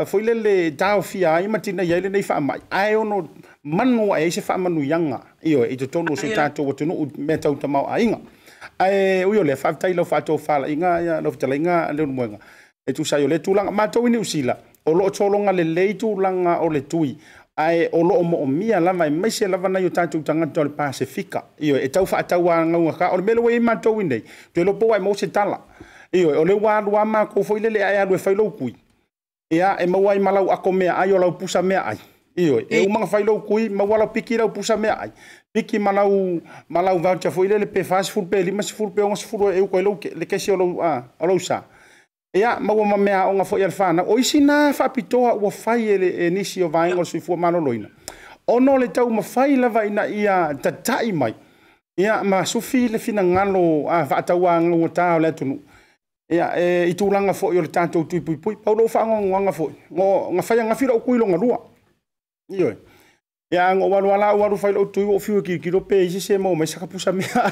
foi lele taofia ai ma tinaia ai lenei faamai, ae ono manu ae ai se faamanuiaga, ioe, i totonu o si o tatou atunuu i mea tau tamaoaiga. Ae ui o lea, faafetai i lau faatofalaiga ia lau fetalaiga Leulumoega e tusa ai o lea tulaga. Matou i Niu Sila, o lo o tologa lelei tulaga o le tui, ae o lo o moomia lava, aemaise lava nai o tatou tagata o le Pasefika, ioe, e tau faatauagaugata. O le mea lea ua i ai matou i nei, toe iloa po o ua e maua se tala. Ioe, o lea ua alu lava matou foi lele ae alu e fai lou tui, ia, e maua ai ma lau ato meaai o lau pusa meaai. Ioe, e uma ona fai lou tui, maua lau piki lau pusa meaai, piki ma lau voucher foi lele pe 40 pe 50 pe 60 e utu ai lou le kesi o lou sa. Ia, maua ma meaaoga foi a le fanau. O isi na faapitoa ua fai e nisi o vaega o le soifua maloloina, ona o le taumafai lava ina ia tatai mai ia ma sufi le finagalo faatauagaugata o le atunuu. Ia, e i tulaga foi o le tatou tui puipui. Pau lou faanoanoaga foi, na fai ananafi lou tui lona lua. Ioe. Ia ngo walu ala walu fai lo tui o fiu ki ki lo pe isi se mo mai saka pusa mea.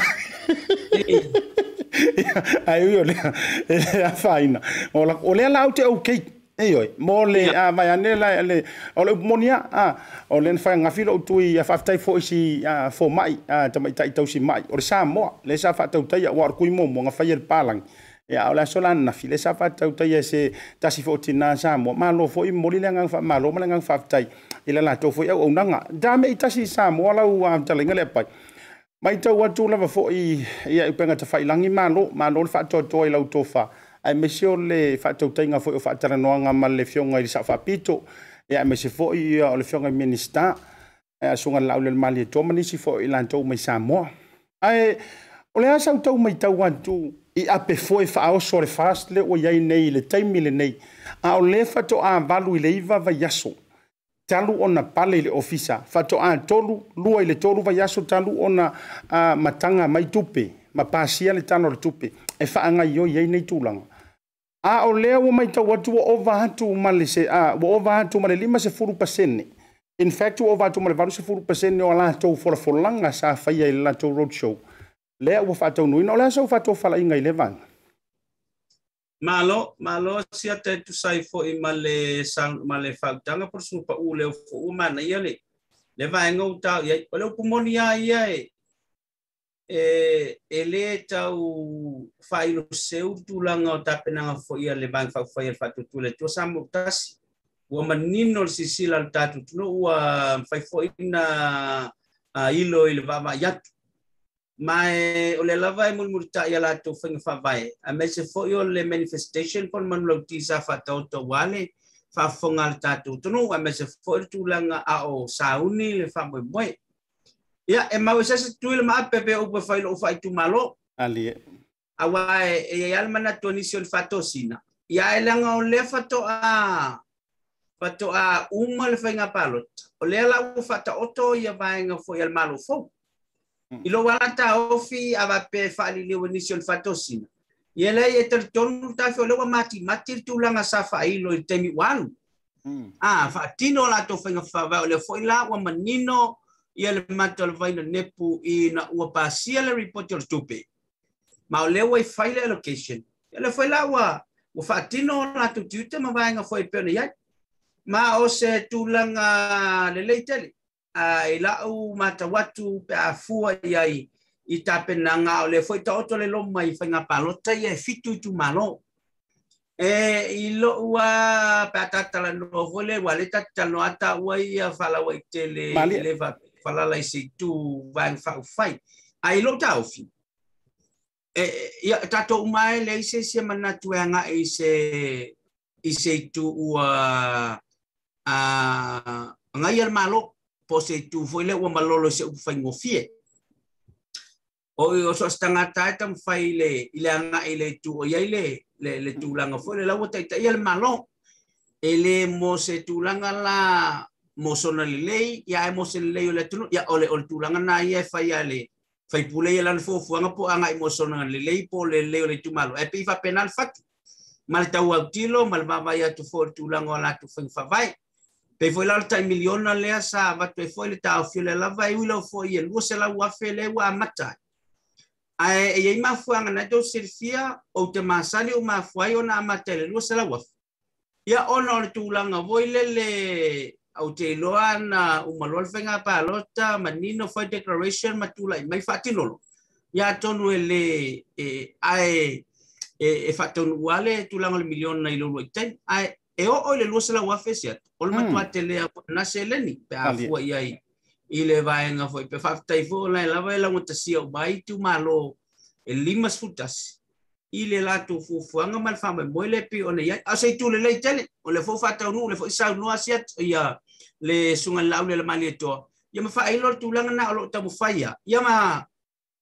Ai yo le e afaina. O la o le la te okay. Ioe, mo le a vai ane la le o le monia a o le fai ngafi lo tui a faafetai foi si a fo mai a tamaitai tausi mai o le Samoa le sa faatautai ua kui mo mo ngafai le palangi. Ia o le aso la nafi le sa faatautai se tasi fo tina Samoa malo foi moli le ngang fa malo ma le ngang faafetai ila la to foi au aunaga da me itasi Samoa lau a talenga le pai mai tau atu lava foi ia upenga tafailangi malo malo le faatoatoa i lau tofa ai mese o le faatautaiga foi o faatalanoaga ma le fioga i le saofaapito ia aemaise foi o le fioga i Minista asuga le laule le malietoa ma nisi foi i latou mai Samoa. Ae o le a sautau matau atu i ape foe faaoso le fast le ua iai nei i le taimi lenei a o le faatoa 8 i le 9 vaiaso talu ona pale i le ofisa faatoa 3 2 i le 3 vaiaso talu ona mataga mai tupe ma pasia le tala o le tupe e faagaioi ai nei tulaga. A o lea ua matau atu ua ova atu ma le ua ova atu ma le 50%. In fact ua ova atu ma le 80% o latou folafolaga sa faia i le latou roadshow. Lea ua faataunuina o le a sau faatofalaiga i le vaega. Malo, malo sia te tusai foi ma le ma le fautaga po le pau le fo mana ia le le vaega o tau ia o le upu moni a ia e le tau failo seu tulaga o tapenaga foi ia le vaega faufai le faatutu le tua Samoa tasi ua manino le sisila le tatou atunuu ua fai foi na ilo i le vaavaai atu. Ma o le lava e mulimulita'i a latou faiga faavae aemaise foi o le manifestation po o le manulauti sa faataoto aua le faafofoga a le tatou atunuu aemaise foi le tulaga a o sauni le faamoemoe. Ia e mau e sese tui le maape pe upu e fai lou faaitumalo. Alie. Auā e iai a le manatu o nisi o le faatosina. Ia e leaga o lea faatoa uma le faiga palota. O lea la ua faataoto ia vaega foi a le Malo fou. I lou ala taofi a vape faaliliu e nisi o le faatosina. Ia lea e talitonu tafi o lea ua matimati le tulaga sa faailo i le taimi ua alu. A faatino latou faiga faavae o lea foi la ua manino ia le mata o le vaina nepu ina ua pasia le ripoti o le tupe. Ma o lea ua i fai le allocation. Ia lea foi la ua faatino latou tiute ma vaega foi e pei ona i ai. Ma o se tulaga lelei tele. I lau matau atu pe a fua iai i tapenaga o le foi taoto le loma i faiga palota ia e 7 itumalo. E i lou a pe a tatalanoa foi le ua le tatalanoa taua ia faalauaitele le falala i se itu vaega faaufai. Ae i lou taofi ia tatou uma e leai se isi e manatu e aga'i i se itu ua agaia le Malo po se itu foi lea ua malolo i se upu faigofie. O so o se tagata e taumafai i le aga'i i le itu o iai le tulaga foi le la ua taitaia le Malo. E le mo se tulaga la mo sona lelei ia e mo se lelei o le atunuu ia o le tulaga na ia e faia le faipule ia lana fuafuaga po o aga'i mo sona lelei po o le lelei o le itumalo. Ae pei faapena le fatu ma le tau autilo ma le vaavaai atu foi o le tulaga o latou faiga faavae. Pei foi la o le tai miliona lea sa avatu ai foi le taofi o lea lava e ui lau foi ia 200,000 lea ua amata ai. Ae e iai mafuaaga na tou silafia ou te masani o mafua ai ona amata i le 200,000. Ia ona o le tulaga foi lele au te iloa na uma loa le faiga palota manino foi declaration ma tula'i mai faatinolo. Ia atonu e le ae e faataunuua le tulaga o le miliona i lou lua'i Ae e oo i le 200,000 se atu. O le matua telea na seleni pe a fua iai i le vaega foi pe faafetai foi o lae lava e laugatasia uma ai itumalo e 51 i le latou fuafuaga ma le faamoemoe le pei ona iai. A o se itu lelei tele o le foi faataunuu le foi saunoa asi atu ia le suga le laule le malietoa. Ia ma faailo le tulaga na o loo taumafai ia. Ia ma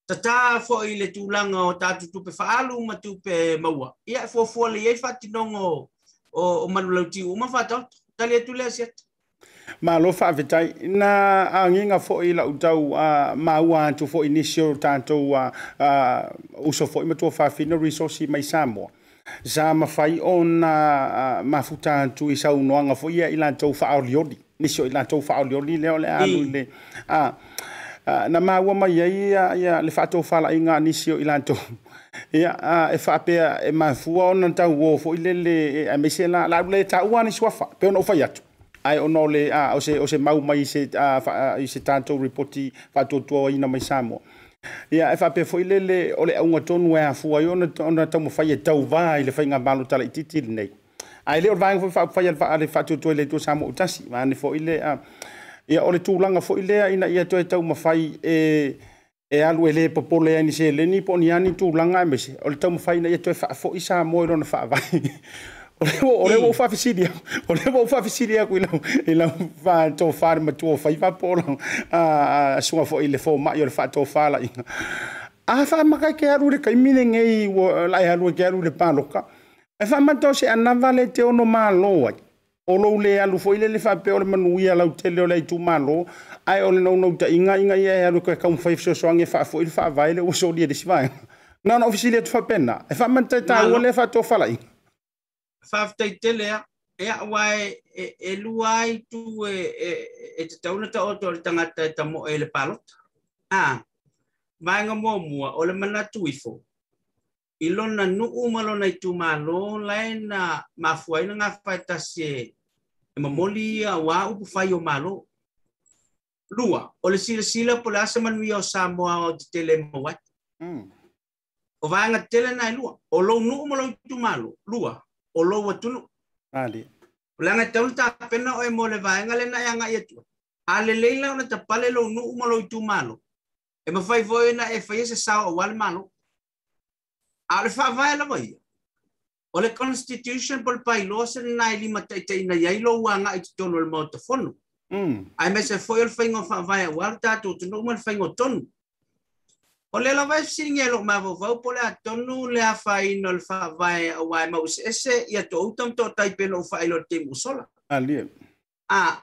tatā foi le tulaga o tatou tupe faaalu ma tupe maua. Ia e fuafua le iai faatinoga o manulauti uma faataoto. Tali atu lea si atu. Malo faafetai na agiga foi lau tau maua atu foi nisi o tatou uso foi ma tuafafina resource mai Samoa. Sa mafai ona mafuta atu i saunoaga foi ia i latou faaolioli. nisi o i latou faaolioli lea o le a alu i le na maua mai ai ia le faatofalaiga a nisi o i latou ia e faapea e mafua ona tauo foi lele aemaise la la le taua ni suafa pe ona ou fai atu ai ona o le o se mau mai se i se tatou ripoti faatuatuaina mai Samoa. Ia e faapea foi lele o le auga tonu e afua ai ona taumafai e tauvā i le faigamalo talaititi lenei. Ae le o le vaega foi faaupufai a le faatuatua i le Atua Samoa ua tasi. Vaeane foi le ia o le tulaga foi lea ina ia toe taumafai e alu e le popole ai ni seleni po o ni a ni tulaga aemaise o le taumafai ina ia toe faafoi Samoa i lona faavae. O lea ua ou faafesili atu, o lea ua ou faafesili atu i lau faatofa le matua o faiva po o lau susuga foi i le fomai o le faatofalaiga. A faamata e te alu i le taimi lenei ua la e alu e te alu i le paloka, e faamata o se anava le te ono malo ai. O lou le alu foi lele faapea o le manuia lautele o le itumalo, ae o le naunautaiga ina ia e alu e toe taumafai e fesoasoani e faafoi le faavae lea ua solia e le isi vaega. Na ona ou fesili atu faapena, e faamata e taua lea faatofalaiga. Faafetai tele a. Ia aua e lua ai tu e tatau ona taoto o le tagata e tamoe i le palota. Vaega muamua o le manatu ifo i lona nuu ma lona itumalo lae na mafua ai na gafaetasi e momoli ia auā upu fai o malo. Lua, o le silasila po o le a se manuia o Samoa o tetele e maua ai. O vaega tetele na e lua, o lou nuu ma lou itumalo. Lua, o lou atunuu. O leaga e tatau ona tapena oe mo le vaega lena e agai atu ai. A lelei la ona tapale lou nuu ma lou itumalo, e mafai foi ona e faia se sao auā le Malo. A o le faavae lava ia, o le Constitution po o le Bylaws lena e limataitaiina i ai lou agai i totonu o le Maota Fono. Aemaise foi o le faiga o faavae auā le tatou atunuu ma le faiga o tonu. O lea lava e fesiligia e lou mafaufau po o le a tonu le afaina o le faavae auā e maueseese ia toouta ma tootai pe na ou faailoa i le taimi ua sola.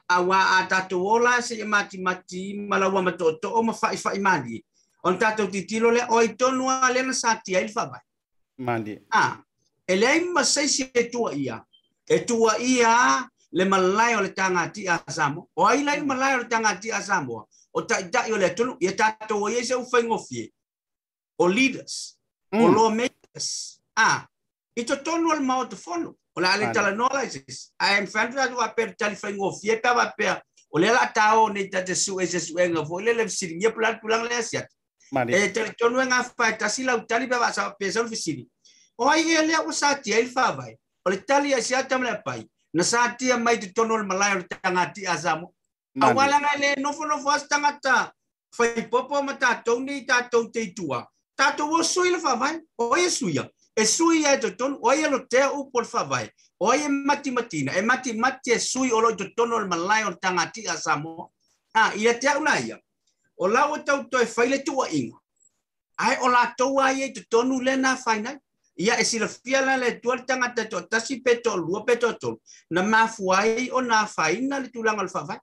Auā a tatou ola seia matimati ma laua matootoo ma faifai malie, ona tatou tilotilo lea, o ai tonu lava lea na satia ai le faavae. E leai ma se isi e tuuaia, e tuuaia le malae o le tagatia a Samoa. O ai la i le malae o le tagatia a Samoa? O taitai o le atunuu, ia tatou o i ai se ufaigofie, o leaders, o lawmakers, i totonu o le Maota Fono. O le a le talanoa la i se isi. Ae mafai ona tatou faapea le tali faigofie pe a faapea o lea o le a taoo nei ta te sue i se suega foi lele fesiligia po o le a le tulaga lea siaki. E talitonu e gafa e tasi lau tali pe a faapea sau le fesili. O ai ea lea ua satia ai le faavae? O le tali a Siata ma le Apai, na satia mai i totonu o le malae o le tagatia a Samoa. Aua leaga e le nofonofo lava se tagata faipopo ma tatou nei tatou te i tua. Tatou o sui le faavae. O ai e suia? E sui ia i totonu. O ai e lotea upu o le faavae? O ai e matimatina? E matimati e sui o lo i totonu o le malae o le tagatia a Samoa. Ia te au la ia, o la ua tau toe fai le tuuaiga, ae o latou lava ia i totonu lea na afaina ai. Ia e silafia la le Atua le tagata e toatasi pe toalua pe toatolu na mafua ai ona afaina le tulaga o le faavae.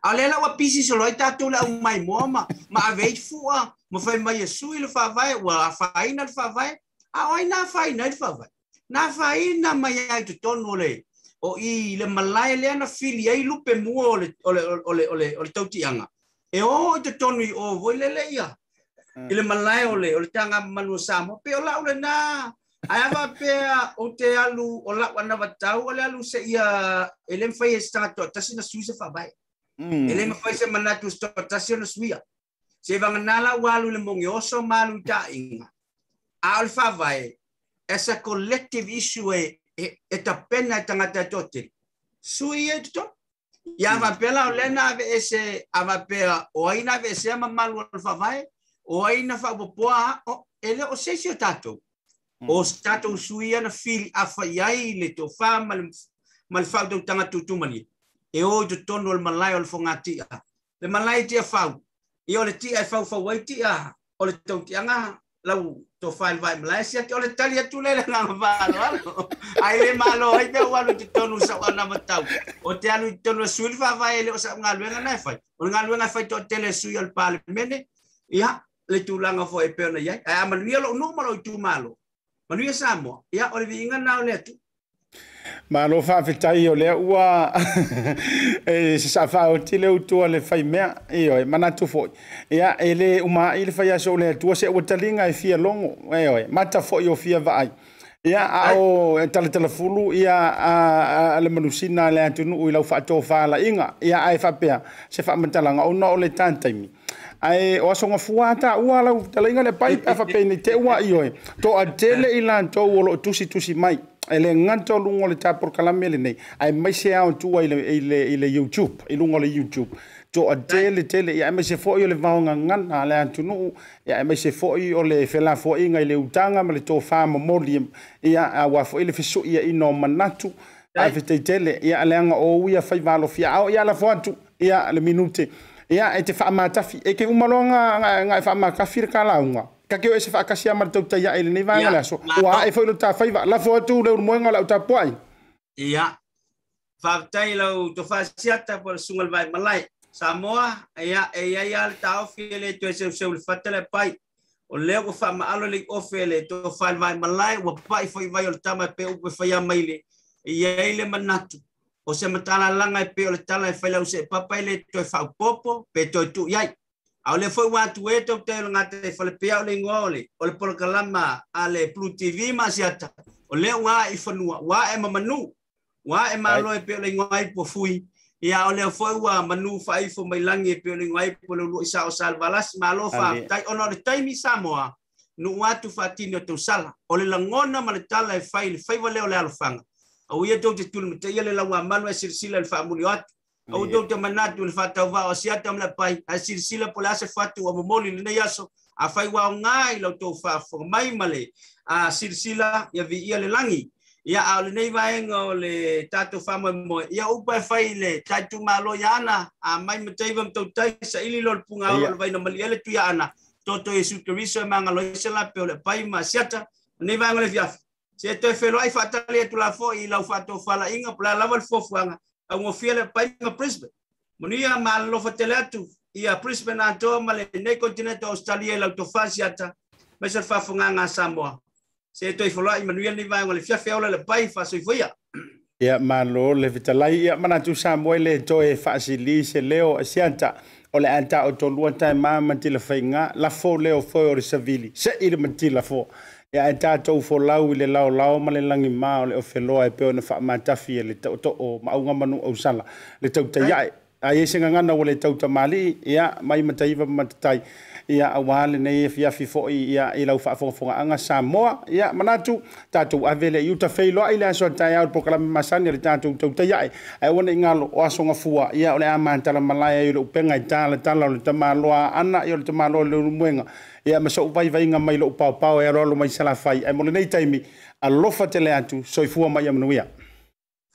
A o lea la ua pisi solo ai tatou le au maimoa ma ave ai fua ma fai mai e sui le faavae, ua afaina le faavae. A o ai na afaina ai le faavae? Na afaina mai ai i totonu o le o i le malae lea na fili ai lupe mua o le o le o le o le o le tautiaga e o i totonu i o foi lele ia i le malae o le tagamamanu o Samoa. Pe o lau lena ae a faapea o te alu o lau anavatau o le alu seia e le mafai e se tagata toatasi na sui se faavae. E le mafai se manatu se toatasi ona suia. Se vagana la ua alu i le mogioso ma alu i taaiga. A o le faavae as a collective issue e tapena e tagata e toatele. Sui ia i totonu. Ia a faapea la o lea na aveese a faapea o ai na aveesea mamalu o le faavae, o ai na faapopoa e le o se isi o tatou. O se tatou sui ia na fili afa i ai le tofā ma le faautautaga tutumani. E o i totonu o le malae o le fogatia. Le malae tia fau. Ia o le tia e faufau ai tia o le tautiaga lau tofā i le vae malae siaki o le tali atu lea i le agaga faaaloalo. Ai le malo ai pe ua alu i totonu sau anavatau. O te alu i totonu e sui le faavae e le o sau galuega na e fai. O le galuega e fai toatele e sui o le Palemene. Ia, le tulaga foi e pei ona i ai. Ae a manuia lou nuu ma lou itumalo, manuia Samoa, ia o le viiga na o le Atua. Malo faafetai o lea ua e sasafaoti le utua le faimea ioe manatu foi ia e le umaai le faiaso o le Atua se ua taliga e fia logo ioe mata foi o fia vaai ia a o talatalafulu ia a le manusina le atunuu i lau faatofalaiga ia ae faapea se faamatalaga ona o le taimi ae o aso gafua taua lau talaiga le pai pe faapea te ua ioe toatele i latou o loo tusitusi mai e le gata o luga o le tapolokalame lenei ae maise ao tua i le YouTube i luga o le YouTube toatele tele ia aemaise foi o le vaogagana a le atunuu ia aemaise foi o le felafoaiga i le utaga ma le tofa momoli ia aua foi le fesuiaiga o manatu faafetai tele ia leaga o uia faivalofia ao ia lafo atu ia le minute ia e te faamatafi e ke umaloga nga faamakafi le kalauga ka ke o ese faakasia ma le tautai ae lenei vaega le aso ua ae foi lo tafaiva lafo atu le ulumoega o lau tapuai ia faafetai lau tofasiata po le suga le vai malai Samoa ia e ia ia le taofi le toe seuseu le fata le pai o lea ua faamaalo le ofe le tofa le vai malai ua papai foi vai o le tama e pe upu e faia mai le e iai le manatu o se matalalaga e pe o le tala e fai lau se papa e le toe faaopopo pe toe tuu iai a o le foi ua atu e tautai o le gata e falepea o le igoa o le polokalama a le Blue TV ma Asiata o lea ua ae i fanua ua ae ma manu ua ae malo e pe o le igoa ai po fui ia o lea foi ua manu faaifo mai lagi e pe o le igoa ai po le uluai sa o Salvalasi malo faafetai ona o le taimi Samoa nuu atu faatini o tausala o le lagona ma le tala e fai le faiva lea o le alofaga au ia tou te tulimataia le lauamalu ae silasila i le faamuli o atu au tou te manatu i le faatauvaa o Asiata ma le pai ae silasila po le ase fatu ua momoli lenei aso afai ua aoga i lau tou faafofoga mai ma le silasila ia viia le lagi ia a o lenei vaega o le tatou faamoemoe ia upu e fai i le taitumalo ia ana a mai mataiva ma tautai saili lo le pugaolo o le vaina maliele tuia ana toto Iesu Keriso e magaloise lape o le pai ma Asiata lenei vaega o le fiafi se toe feloai faatali atu la foi i lau faatofalaiga po le a lava le fuafuaga augofia le pai ma Brisbane manuia malalofa tele atu ia Brisbane atoa ma lenei kontinente o Australia i lau tofa Asiata maise le faafogaga a Samoa se toe feloai manuia lenei vaega o le fiafi aola le pai faasoifoia. Ia malo le fetalai ia manatu Samoa i le toe faasili se leo Asiata o le ata o tolua taima ma tilafaiga lafo leo foi o le savili se i le matila fo ia ae tatou folau i le laolao ma le lagima o le ofeloa e pei ona faamatafi e le tootoo ma auga manu ausala le tautai ae ai se gagana ua le tautamali'i ia mai mataiva ma matatai ia aua lenei afiafi foi ia i lau faafogafogaaga Samoa ia manatu tatou ave le i uta feiloai le aso a taeao le polokalame masani a le tatou tautai ae ae ua nei galo o aso gafua ia o le a matala malae ai o le upega i talatala o le tamaloa ana ia o le tamaloa le ulumoega ia ma so'u vaivaiga mai lo'u paopao e aloalo mai Salafai ae mo lenei taimi alofa tele atu soifua ma ia manuia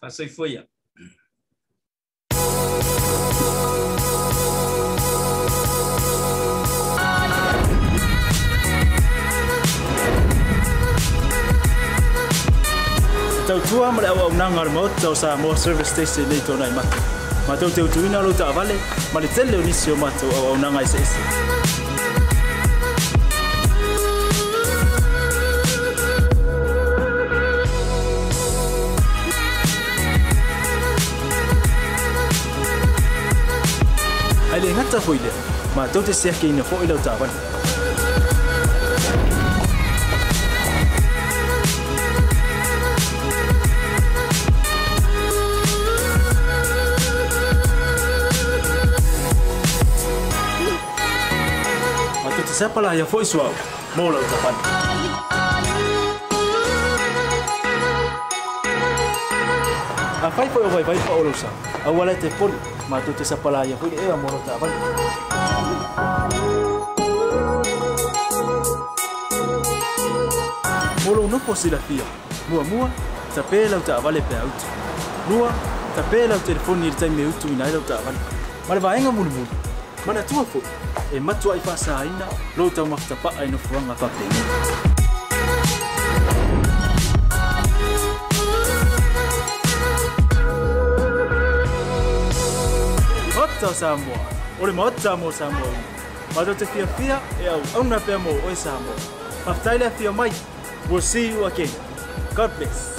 faasoifoia. Tautua ma le auaunaga o le maota o Samoa Service Station nei tōna i mata. Mātou te utuina o lau taavale ma le tele o nisi o mātou auaunaga eseese. Ai le ngata foi lea, mātou te siakeina foi lau taavale. Sapa la ia foi suau, mo lau taavale. A fai foi o vai vai pa o lau sa, au ala te poli, mātou te sapa la ia foi le ea mo lau taavale. Mo lou nofo silafia, muamua, tapē lau taavale pe autu. Lua, tapē lau telefoni i le taimi e utuina ai lau taavale. Ma le vaega mulimuli, manatua foi, e matuai faasaina lou taumafatapa'a i nofoaga faapenei. Maota o Samoa, o le maota mo Samoa uma. Mātou te fiafia e auauna pea mo oe Samoa. Faafetai le afio mai. We'll see you again. God bless.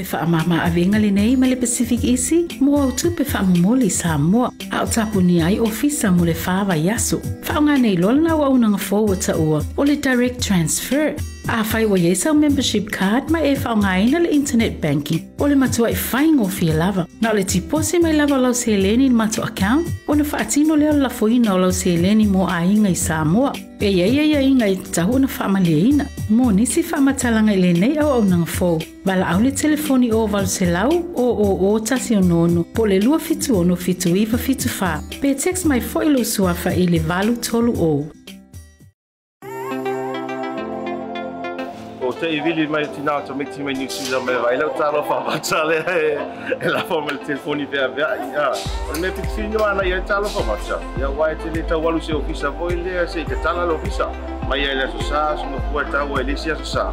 Le faamāmā-avega lenei ma le Pacific Easy mo au tupe faamomoli i Samoa, a o tapunia ai ofisa mo le 4 vaiaso. Faaaoga nei loa lena auaunaga fou ua taua o le Direct Transfer. Afai ua iai sau membership card ma e faaaogaina le internet banking, o le matua'i faigofie lava. Na o le tiposi mai lava o lau seleni i le matou account, ona faatino lea o le lafoina o lau seleni mo aiga i Samoa. E iai aiaiga e tatau ona faamalieina. Mo nisi faamatalaga i lenei auaunaga fou, valaau le telefoni o 800 000 166 po o le 276 7974 pe text mai foi lou suafa i le 830. O te i vili mai tina o tamaiti mai New Zealand mai vai lau talofa vata lea e lafo mai le telefoni veaveai. O le mea pitofili mana ia talofa vata. Ia uae e te le tau alu se ofisa foi lea se i tatala le ofisa. Mai ai le aso sa, suga fua e tau ai le isi aso sa.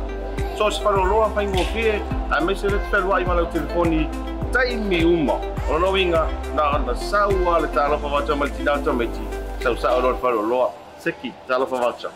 So se faleoloa faigofie, aemaise le te fealuai ma lau telefoni taimi uma. O lona uiga, na ona sau lava le talofa vata mai le tina o tamaiti, sau sao loa le faleoloa. Seki, talofa vata.